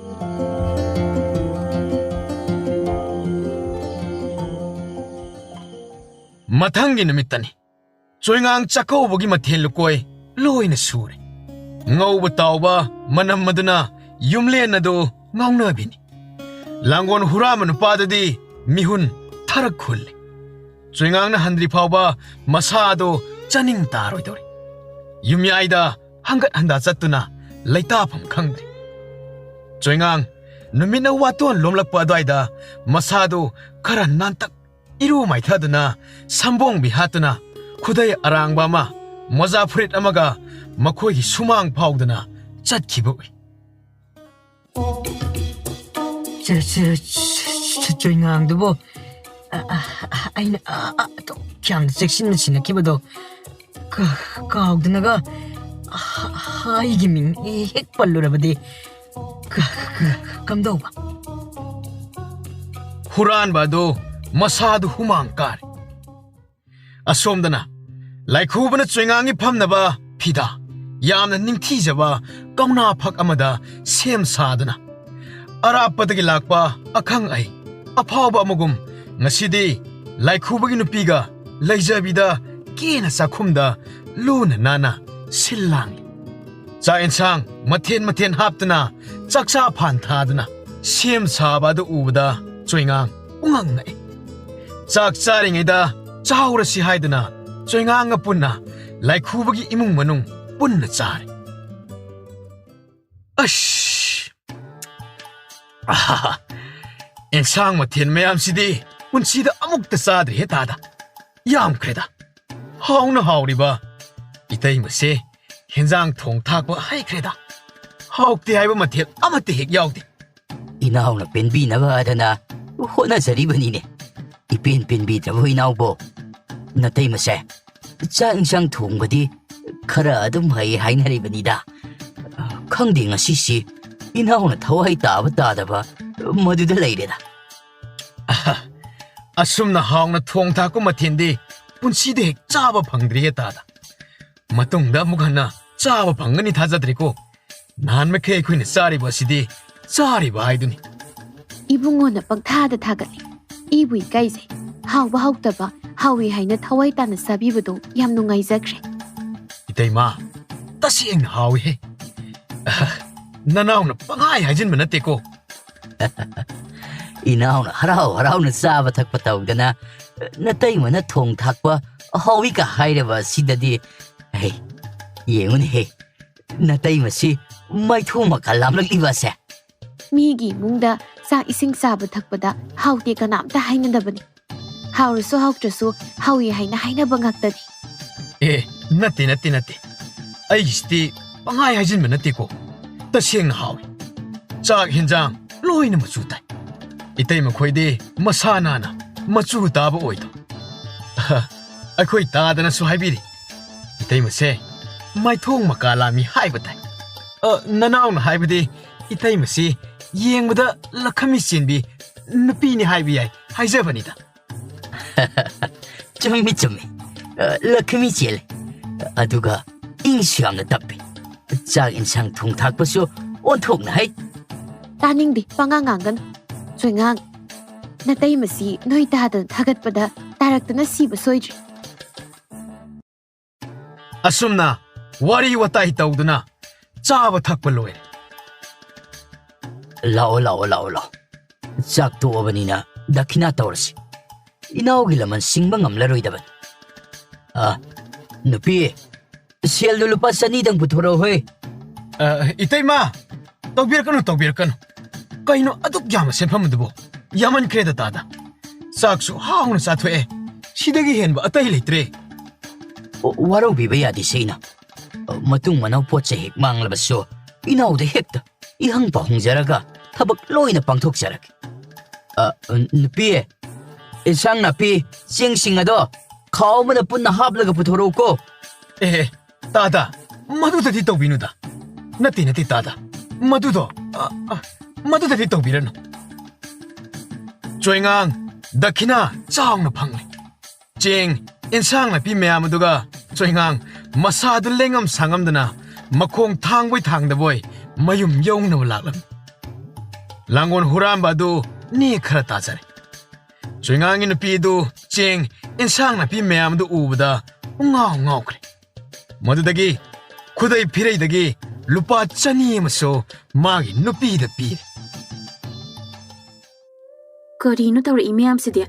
ꯃꯊꯪꯒꯤ ꯅꯨꯃꯤꯠꯇꯅꯤ꯫ ꯆꯣꯏꯉꯥꯡ ꯆꯥꯛꯀꯧꯕꯒꯤ ꯃꯊꯦꯜ ꯂꯨꯀꯣꯏ ꯂꯣꯏꯅ ꯁꯨꯔꯦ꯫ ꯉꯧꯕ ꯇꯥꯎꯕ ꯃꯅꯝ ꯑꯗꯨꯅ ꯌꯨꯝꯂꯦꯟ ꯑꯗꯨ ꯉꯥꯎꯅꯕꯤꯅꯤ꯫ ꯂꯥꯡꯒꯣꯜ ꯍꯨꯔꯥꯟꯕ ꯅꯨꯄꯥꯗꯨꯗꯤ ꯃꯤꯍꯨꯟ ꯊꯔꯛ ꯈꯨꯜꯂꯤ꯫ ꯆꯣꯏꯉꯥꯡꯅ ꯍꯟꯗ꯭ꯔꯤ ꯐꯥꯎꯕ ꯃꯁꯥ ꯑꯗꯨ ꯆꯥꯅꯤꯡ ꯇꯥꯔꯣꯏꯗꯧꯔꯤ꯫ ꯌꯨꯝꯌꯥꯏꯗ ꯍꯪꯒꯠ ꯍꯟꯗ ꯆꯠꯇꯨꯅ ꯂꯩꯇꯥꯐꯝ ꯈꯪꯗ꯭ꯔꯦ꯫ ꯆꯣꯏꯉꯥꯡ ꯅꯨꯃꯤꯠꯅ ꯋꯥꯇꯣꯟ ꯂꯣꯝꯂꯛꯄ ꯑꯗꯨꯋꯥꯏꯗ ꯃꯁꯥꯗꯨ ꯈꯔ ꯅꯥꯟꯇꯛ ꯏꯔꯨ ꯃꯥꯏꯊꯗꯨꯅ ꯁꯝꯕꯣꯡꯕꯤ ꯍꯥꯠꯇꯨꯅ ꯈꯨꯗꯩ ꯑꯔꯥꯡꯕ ꯑꯃ, ꯃꯣꯖꯥ ꯐꯨꯔꯤꯠ ꯑꯃꯒ ꯃꯈꯣꯏꯒꯤ ꯁꯨꯃꯥꯡ ꯐꯥꯎꯗꯨꯅ ꯆꯠꯈꯤꯕ ꯎꯏ꯫ ꯆ-, ꯆ-, ꯆ-, ꯆ-, ꯆꯣꯏꯉꯥꯡꯗꯨꯕꯨ, ꯑ, ꯑ, ꯑ, ꯑꯩꯅ, ꯑ, ꯑ, ꯑꯗꯨꯛ ꯌꯥꯝꯅ ꯆꯦꯛꯁꯤꯟꯅ ꯁꯤꯟꯅꯈꯤꯕꯗꯣ ꯀ-, ꯀꯥꯎꯗꯅꯒ, ꯑ, ꯑ, ꯑꯩꯒꯤ ꯃꯤꯡ ꯍꯦꯛ ꯄꯜꯂꯨꯔꯕꯗꯤ ꯀ-, ꯀ-, ꯀꯝꯗꯧꯕ? ꯍꯨꯔꯥꯟꯕ ꯑꯗꯨ ꯃꯁꯥꯗꯨ ꯍꯨꯃꯥꯡ ꯀꯥꯔꯦ꯫ ꯑꯁꯣꯝꯗꯅ ꯂꯥꯏꯈꯨꯕꯅ ꯆꯣꯏꯉꯥꯡꯒꯤ ꯐꯝꯅꯕ ꯐꯤꯗꯥ, ꯌꯥꯝꯅ ꯅꯤꯡꯊꯤꯖꯕ ꯀꯧꯅꯥ ꯐꯛ ꯑꯃꯗ ꯁꯦꯝ ꯁꯥꯗꯨꯅ, ꯑꯔꯥꯞꯄꯗꯒꯤ ꯂꯥꯛꯄ ꯑꯈꯪ ꯑꯍꯩ ꯑꯐꯥꯎꯕ ꯑꯃꯒꯨꯝ ꯉꯁꯤꯗꯤ ꯂꯥꯏꯈꯨꯕꯒꯤ ꯅꯨꯄꯤꯒ ꯂꯩꯖꯕꯤꯗ ꯀꯦꯅ ꯆꯥꯛꯈꯨꯝꯗ ꯂꯨꯅ ꯅꯥꯟꯅ ꯁꯤꯜ ꯂꯥꯡꯂꯤ꯫ ꯆꯥꯛ ꯏꯟꯁꯥꯡ ꯃꯊꯦꯜ ꯃꯊꯦꯜ ꯍꯥꯞꯇꯨꯅ ꯆꯥꯛꯆꯥ ꯐꯥꯟ ꯊꯥꯗꯨꯅ ꯁꯦꯝ ꯁꯥꯕ ꯑꯗꯨ ꯎꯕꯗ ꯆꯣꯏꯉꯥꯡ ꯄꯨꯡꯉꯛ ꯉꯛꯏ꯫ ꯆꯥꯛ ꯆꯥꯔꯤꯉꯩꯗ ꯆꯥꯍꯧꯔꯁꯤ ꯍꯥꯏꯗꯨꯅ ꯆꯣꯏꯉꯥꯡꯒ ꯄꯨꯟꯅ ꯂꯥꯏꯈꯨꯕꯒꯤ ꯏꯃꯨꯡ ꯃꯅꯨꯡ ꯄꯨꯟꯅ ꯆꯥꯔꯦ꯫ ꯑꯁ! ꯑꯍꯥꯍꯥ! ꯑꯦꯟꯁꯥꯡ ꯃꯊꯦꯜ ꯃꯌꯥꯝꯁꯤꯗꯤ ꯄꯨꯟꯁꯤꯗ ꯑꯃꯨꯛꯇ ꯆꯥꯗ꯭ꯔꯤꯍꯦ ꯇꯥꯗ꯫ ꯌꯥꯝꯈ꯭ꯔꯦꯗ꯫ ꯍꯥꯎꯅ ꯍꯥꯎꯔꯤꯕ ꯏꯇꯩꯃꯁꯦ ꯍꯦꯟꯖꯥꯡ ꯊꯣꯡ ꯊꯥꯛꯄ ꯍꯩꯈ꯭ꯔꯦꯗ꯫ ꯍꯥꯎꯇꯦ ꯍꯥꯏꯕ ꯃꯊꯦꯜ ꯑꯃꯠꯇ ꯍꯦꯛ ꯌꯥꯎꯗꯦ꯫ ꯏꯅꯥꯎꯅ ꯄꯦꯟꯕꯤꯅꯕ ꯍꯥꯏꯗꯅ ꯍꯣꯠꯅꯖꯔꯤꯕꯅꯤꯅꯦ꯫ ꯏꯄꯦꯟ ꯄꯦꯟꯕꯤꯗ꯭ꯔꯕꯣ ꯏꯅꯥꯎꯕꯣ? ꯅꯇꯩꯃꯁꯦ ꯆꯥꯛ ꯏꯟꯁꯥꯡ ꯊꯣꯡꯕꯗꯤ ꯈꯔ ꯑꯗꯨꯝ ꯍꯩ ꯍꯥꯏꯅꯔꯤꯕꯅꯤꯗ꯫ ꯈꯪꯗꯦ ꯉꯁꯤꯁꯤ ꯏꯅꯥꯎꯅ ꯊꯋꯥꯏ ꯇꯥꯕ ꯇꯥꯗꯕ ꯃꯗꯨꯗ ꯂꯩꯔꯦꯗ꯫ ꯑꯍ, ꯑꯁꯨꯝꯅ ꯍꯥꯎꯅ ꯊꯣꯡ ꯊꯥꯛꯄ ꯃꯊꯦꯜꯗꯤ ꯄꯨꯟꯁꯤꯗ ꯍꯦꯛ ꯆꯥꯕ ꯐꯪꯗ꯭ꯔꯤꯌꯦ ꯇꯥꯗ꯫ ꯃꯇꯨꯡꯗ ꯑꯃꯨꯛ ꯍꯟꯅ ꯆꯥꯕ ꯐꯪꯒꯅꯤ ꯊꯥꯖꯗ꯭ꯔꯦꯀꯣ꯫ ꯅꯍꯥꯟ ꯃꯈꯩ ꯑꯩꯈꯣꯏꯅ ꯆꯥꯔꯤꯕ ꯑꯁꯤꯗꯤ ꯆꯥꯔꯤꯕ ꯍꯥꯏꯗꯨꯅꯤ꯫ ꯏꯕꯨꯡꯉꯣꯅ ꯄꯪꯊꯥꯗ ꯊꯥꯒꯠꯂꯤ꯫ ꯏꯕꯨ ꯏꯀꯥꯏꯖꯩ꯫ ꯍꯥꯎꯕ ꯍꯥꯎꯇꯕ, ꯍꯥꯎꯏ ꯍꯥꯏꯅ ꯊꯋꯥꯏ ꯇꯥꯅ ꯆꯥꯕꯤꯕꯗꯣ ꯌꯥꯝ ꯅꯨꯡꯉꯥꯏꯖꯈ꯭ꯔꯦ꯫ ꯏꯇꯩꯃ, ꯇꯁꯦꯡꯅ ꯍꯥꯎꯏꯍꯦ꯫ ꯑꯍ, ꯅꯅꯥꯎꯅ ꯄꯪꯍꯥꯏ ꯍꯥꯏꯖꯤꯟꯕ ꯅꯠꯇꯦꯀꯣ꯫ ꯏꯅꯥꯎꯅ ꯍꯔꯥꯎ ꯍꯔꯥꯎꯅ ꯆꯥꯕ ꯊꯛꯄ ꯇꯧꯗꯅ, ꯅꯇꯩꯃꯅ ꯊꯣꯡ ꯊꯥꯛꯄ ꯍꯥꯎꯏꯒ ꯍꯥꯏꯔꯕ ꯑꯁꯤꯗꯗꯤ, ꯍꯦ, ꯌꯦꯡꯉꯨꯅꯦꯍꯦ, ꯅꯇꯩꯃꯁꯤ ꯃꯩꯊꯣꯡ ꯃꯀꯥ ꯂꯥꯝꯂꯛꯂꯤꯕ ꯑꯁꯦ꯫ ꯃꯤꯒꯤ ꯏꯃꯨꯡꯗ ꯆꯥꯛ ꯏꯁꯤꯡ ꯆꯥꯕ ꯊꯛꯄꯗ ꯍꯥꯎꯇꯦ ꯀꯅꯥꯝꯇ ꯍꯥꯏꯅꯗꯕꯅꯤ꯫ ꯍꯥꯎꯔꯁꯨ ꯍꯥꯎꯇ꯭ꯔꯁꯨ ꯍꯥꯎꯏ ꯍꯥꯏꯅ ꯍꯥꯏꯅꯕ ꯉꯥꯛꯇꯅꯤ꯫ ꯑꯦ, ꯅꯠꯇꯦ, ꯅꯠꯇꯦ, ꯅꯠꯇꯦ꯫ ꯑꯩꯒꯤꯁꯤꯗꯤ ꯄꯪꯍꯥꯏ ꯍꯥꯏꯖꯤꯟꯕ ꯅꯠꯇꯦꯀꯣ꯫ ꯇꯁꯦꯡꯅ ꯍꯥꯎꯏ꯫ ꯆꯥꯛ ꯍꯦꯟꯖꯥꯡ ꯂꯣꯏꯅ ꯃꯆꯨ ꯇꯥꯏ꯫ ꯏꯇꯩꯃ ꯈꯣꯏꯗꯤ ꯃꯁꯥ ꯅꯥꯟꯅ ꯃꯆꯨ ꯇꯥꯕ ꯑꯣꯏꯗꯣ꯫ ꯑꯍ, ꯑꯩꯈꯣꯏ ꯇꯥꯗꯅꯁꯨ ꯍꯥꯏꯕꯤꯔꯤ꯫ ꯏꯇꯩꯃꯁꯦ ꯃꯥꯏꯊꯣꯡ ꯃꯀꯥ ꯂꯥꯝꯃꯤ ꯍꯥꯏꯕ ꯇꯥꯏ꯫ ꯑ, ꯅꯅꯥꯎꯅ ꯍꯥꯏꯕꯗꯤ ꯏꯇꯩꯃꯁꯤ ꯌꯦꯡꯕꯗ ꯂꯈꯃꯤ ꯆꯦꯟꯕꯤ ꯅꯨꯄꯤꯅꯤ ꯍꯥꯏꯕ ꯌꯥꯏ ꯍꯥꯏꯖꯕꯅꯤꯗ꯫ ꯆꯨꯝꯃꯤ, ꯆꯨꯝꯃꯤ꯫ ꯑ, ꯂꯛꯈꯃꯤ ꯆꯦꯜꯂꯦ꯫ ꯑꯗꯨꯒ ꯏꯪꯁꯨ ꯌꯥꯝꯅ ꯇꯞꯄꯤ꯫ ꯆꯥꯛ ꯏꯟꯁꯥꯡ ꯊꯣꯡ ꯊꯥꯛꯄꯁꯨ ꯑꯣꯟꯊꯣꯛꯅ ꯍꯩ꯫ ꯇꯥꯅꯤꯡꯗꯦ, ꯄꯉꯥꯡ ꯉꯥꯡꯒꯅꯨ꯫ ꯆꯣꯏꯉꯥꯡ, ꯅꯇꯩꯃꯁꯤ ꯅꯣꯏ ꯇꯥꯗꯅ ꯊꯥꯒꯠꯄꯗ ꯇꯥꯔꯛꯇꯅ ꯁꯤꯕ ꯁꯣꯏꯗ꯭ꯔꯦ꯫ ꯑꯁꯨꯝꯅ ꯋꯥꯔꯤ ꯋꯥꯇꯥꯏ ꯇꯧꯗꯨꯅ ꯆꯥꯕ ꯊꯛꯄ ꯂꯣꯏꯔꯦ꯫ ꯂꯥꯛꯑꯣ, ꯂꯥꯛꯑꯣ, ꯂꯥꯛꯑꯣ, ꯂꯥꯛꯑꯣ꯫ ꯆꯥꯛ ꯇꯣꯛꯑꯕꯅꯤꯅ ꯗꯈꯤꯅꯥ ꯇꯧꯔꯁꯤ꯫ ꯏꯅꯥꯎꯒꯤ ꯂꯃꯟ ꯁꯤꯡꯕ ꯉꯝꯂꯔꯣꯏꯗꯕꯅꯤ꯫ ꯑ, ꯅꯨꯄꯤ, ꯁꯦꯜꯗꯨ ꯂꯨꯄꯥ ꯆꯅꯤꯗꯪ ꯄꯨꯊꯣꯔꯛꯎ ꯍꯣꯏ꯫ ꯑ, ꯏꯇꯩꯃ, ꯇꯧꯕꯤꯔꯛꯀꯅꯨ, ꯇꯧꯕꯤꯔꯛꯀꯅꯨ꯫ ꯀꯩꯅꯣ ꯑꯗꯨꯛ ꯌꯥꯝꯕ ꯁꯦꯟꯐꯝ ꯑꯗꯨꯕꯨ? ꯌꯥꯝꯃꯟꯈ꯭ꯔꯦꯗ, ꯇꯥꯗ꯫ ꯆꯥꯛꯁꯨ ꯍꯥꯎꯅ ꯆꯥꯊꯣꯛꯑꯦ꯫ ꯁꯤꯗꯒꯤ ꯍꯦꯟꯕ ꯑꯇꯩ ꯂꯩꯇ꯭ꯔꯦ꯫ ꯋꯥꯔꯧꯕꯤꯕ ꯌꯥꯗꯦ, ꯁꯦ ꯏꯅꯥꯎ꯫ ꯃꯇꯨꯡ ꯃꯅꯥꯎ ꯄꯣꯠ ꯆꯩ ꯍꯦꯛ ꯃꯥꯡꯂꯕꯁꯨ ꯏꯅꯥꯎꯗ ꯍꯦꯛꯇ ꯏꯍꯪ ꯄꯥꯎꯍꯪꯖꯔꯒ ꯊꯕꯛ ꯂꯣꯏꯅ ꯄꯥꯡꯊꯣꯛꯆꯔꯒꯦ꯫ ꯑ, ꯅꯨꯄꯤ, ꯏꯟꯁꯥꯡ ꯅꯥꯄꯤ, ꯆꯦꯡꯁꯤꯡ ꯑꯗꯣ ꯈꯥꯎ ꯑꯃꯗ ꯄꯨꯟꯅ ꯍꯥꯞꯂꯒ ꯄꯨꯊꯣꯔꯛꯎꯀꯣ꯫ ꯑꯦ, ꯑꯦ, ꯇꯥꯗ, ꯃꯗꯨꯗꯗꯤ ꯇꯧꯕꯤꯅꯨꯗ꯫ ꯅꯠꯇꯦ, ꯅꯠꯇꯦ, ꯇꯥꯗ, ꯃꯗꯨꯗꯣ, ꯑ, ꯑ, ꯃꯗꯨꯗꯗꯤ ꯇꯧꯕꯤꯔꯅꯨ꯫ ꯆꯣꯏꯉꯥꯡ ꯗꯈꯤꯅꯥ ꯆꯥꯎꯅ ꯐꯪꯂꯦ꯫ ꯆꯦꯡ, ꯏꯟꯁꯥꯡ ꯅꯥꯄꯤ ꯃꯌꯥꯝ ꯑꯗꯨꯒ ꯆꯣꯏꯉꯥꯡ ꯃꯁꯥꯗꯨ ꯂꯦꯡꯉꯝ ꯁꯥꯡꯉꯝꯗꯅ ꯃꯈꯣꯡ ꯊꯥꯡꯕꯣꯏ ꯊꯥꯡꯗꯕꯣꯏ ꯃꯌꯨꯝ ꯌꯧꯅꯕ ꯂꯥꯛꯂꯝꯃꯤ꯫ ꯂꯥꯡꯒꯣꯜ ꯍꯨꯔꯥꯟꯕ ꯑꯗꯨ ꯅꯦ ꯈꯔ ꯇꯥꯖꯔꯦ꯫ ꯆꯣꯏꯉꯥꯡꯒꯤ ꯅꯨꯄꯤ ꯑꯗꯨ ꯆꯦꯡ, ꯏꯟꯁꯥꯡ ꯅꯥꯄꯤ ꯃꯌꯥꯝꯗꯨ ꯎꯕꯗ ꯄꯨꯡꯉꯥꯎ ꯉꯥꯎꯈ꯭ꯔꯦ꯫ ꯃꯗꯨꯗꯒꯤ ꯈꯨꯗꯩ ꯐꯤꯔꯩꯗꯒꯤ ꯂꯨꯄꯥ ꯆꯅꯤ ꯑꯃꯁꯨ ꯃꯥꯒꯤ ꯅꯨꯄꯤꯗ ꯄꯤꯔꯦ꯫ ꯀꯔꯤꯅꯣ ꯇꯧꯔꯛꯏ ꯃꯌꯥꯝꯁꯤꯗꯤ?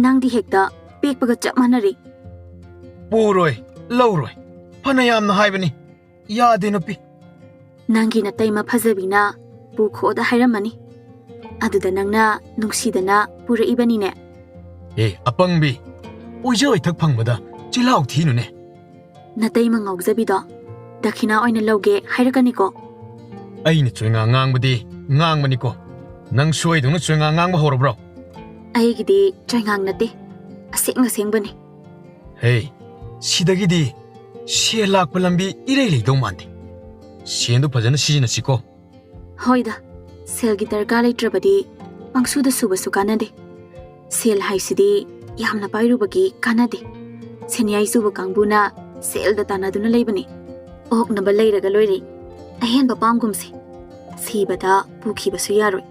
ꯅꯪꯗꯤ ꯍꯦꯛꯇ ꯄꯦꯛꯄꯒ ꯆꯞ ꯃꯥꯟꯅꯔꯦ꯫ ꯄꯨꯔꯣꯏ, ꯂꯧꯔꯣꯏ, ꯐꯅ ꯌꯥꯝꯅ ꯍꯥꯏꯕꯅꯤ, ꯌꯥꯗꯦ ꯅꯨꯄꯤ꯫ ꯅꯪꯒꯤ ꯅꯇꯩꯃ ꯐꯖꯕꯤꯅ ꯄꯨꯈꯣꯗ ꯍꯥꯏꯔꯝꯃꯅꯤ꯫ ꯑꯗꯨꯗ ꯅꯪꯅ ꯅꯨꯡꯁꯤꯗꯅ ꯄꯨꯔꯛꯏꯕꯅꯤꯅꯦ꯫ ꯑꯦ, ꯑꯄꯪꯕꯤ, ꯑꯣꯏꯖ ꯑꯣꯏꯊꯛ ꯐꯪꯕꯗ ꯆꯤꯜꯍꯥꯎ ꯊꯤꯅꯨꯅꯦ꯫ ꯅꯇꯩꯃ ꯉꯥꯎꯖꯕꯤꯗꯣ ꯗꯈꯤꯅꯥ ꯑꯣꯏꯅ ꯂꯧꯒꯦ ꯍꯥꯏꯔꯛꯀꯅꯤꯀꯣ꯫ ꯑꯩꯅ ꯆꯣꯏꯉꯥ ꯉꯥꯡꯕꯗꯤ ꯉꯥꯡꯕꯅꯤꯀꯣ꯫ ꯅꯪ ꯁꯣꯏꯗꯧꯅ ꯆꯣꯏꯉꯥ ꯉꯥꯡꯕ ꯍꯧꯔꯕ꯭ꯔꯣ? ꯑꯩꯒꯤꯗꯤ ꯆꯣꯏꯉꯥꯡ ꯅꯠꯇꯦ, ꯑꯁꯦꯡ ꯑꯁꯦꯡꯕꯅꯤ꯫ ꯍꯦ, ꯁꯤꯗꯒꯤꯗꯤ ꯁꯦꯜ ꯂꯥꯛꯄ ꯂꯝꯕꯤ ꯏꯔꯩ ꯂꯩꯗꯧ ꯃꯥꯟꯗꯦ꯫ ꯁꯦꯟꯗꯨ ꯐꯖꯅ ꯁꯤꯖꯤꯟꯅꯁꯤꯀꯣ꯫ ꯍꯣꯏꯗ, ꯁꯦꯜꯒꯤ ꯗꯔꯀꯥꯔ ꯂꯩꯇ꯭ꯔꯕꯗꯤ ꯄꯪꯁꯨꯗ ꯁꯨꯕꯁꯨ ꯀꯥꯟꯅꯗꯦ꯫ ꯁꯦꯜ ꯍꯥꯏꯁꯤꯗꯤ ꯌꯥꯝꯅ ꯄꯥꯏꯔꯨꯕꯒꯤ ꯀꯥꯟꯅꯗꯦ꯫ ꯁꯦꯟꯌꯥꯏ ꯆꯨꯕ ꯀꯥꯡꯕꯨꯅ ꯁꯦꯜꯗ ꯇꯥꯟꯅꯗꯨꯅ ꯂꯩꯕꯅꯤ꯫ ꯑꯣꯛꯅꯕ ꯂꯩꯔꯒ ꯂꯣꯏꯔꯦ꯫ ꯑꯍꯦꯟꯕ ꯄꯥꯝꯒꯨꯝꯁꯦ꯫ ꯁꯤꯕꯗ ꯄꯨꯈꯤꯕꯁꯨ ꯌꯥꯔꯣꯏ꯫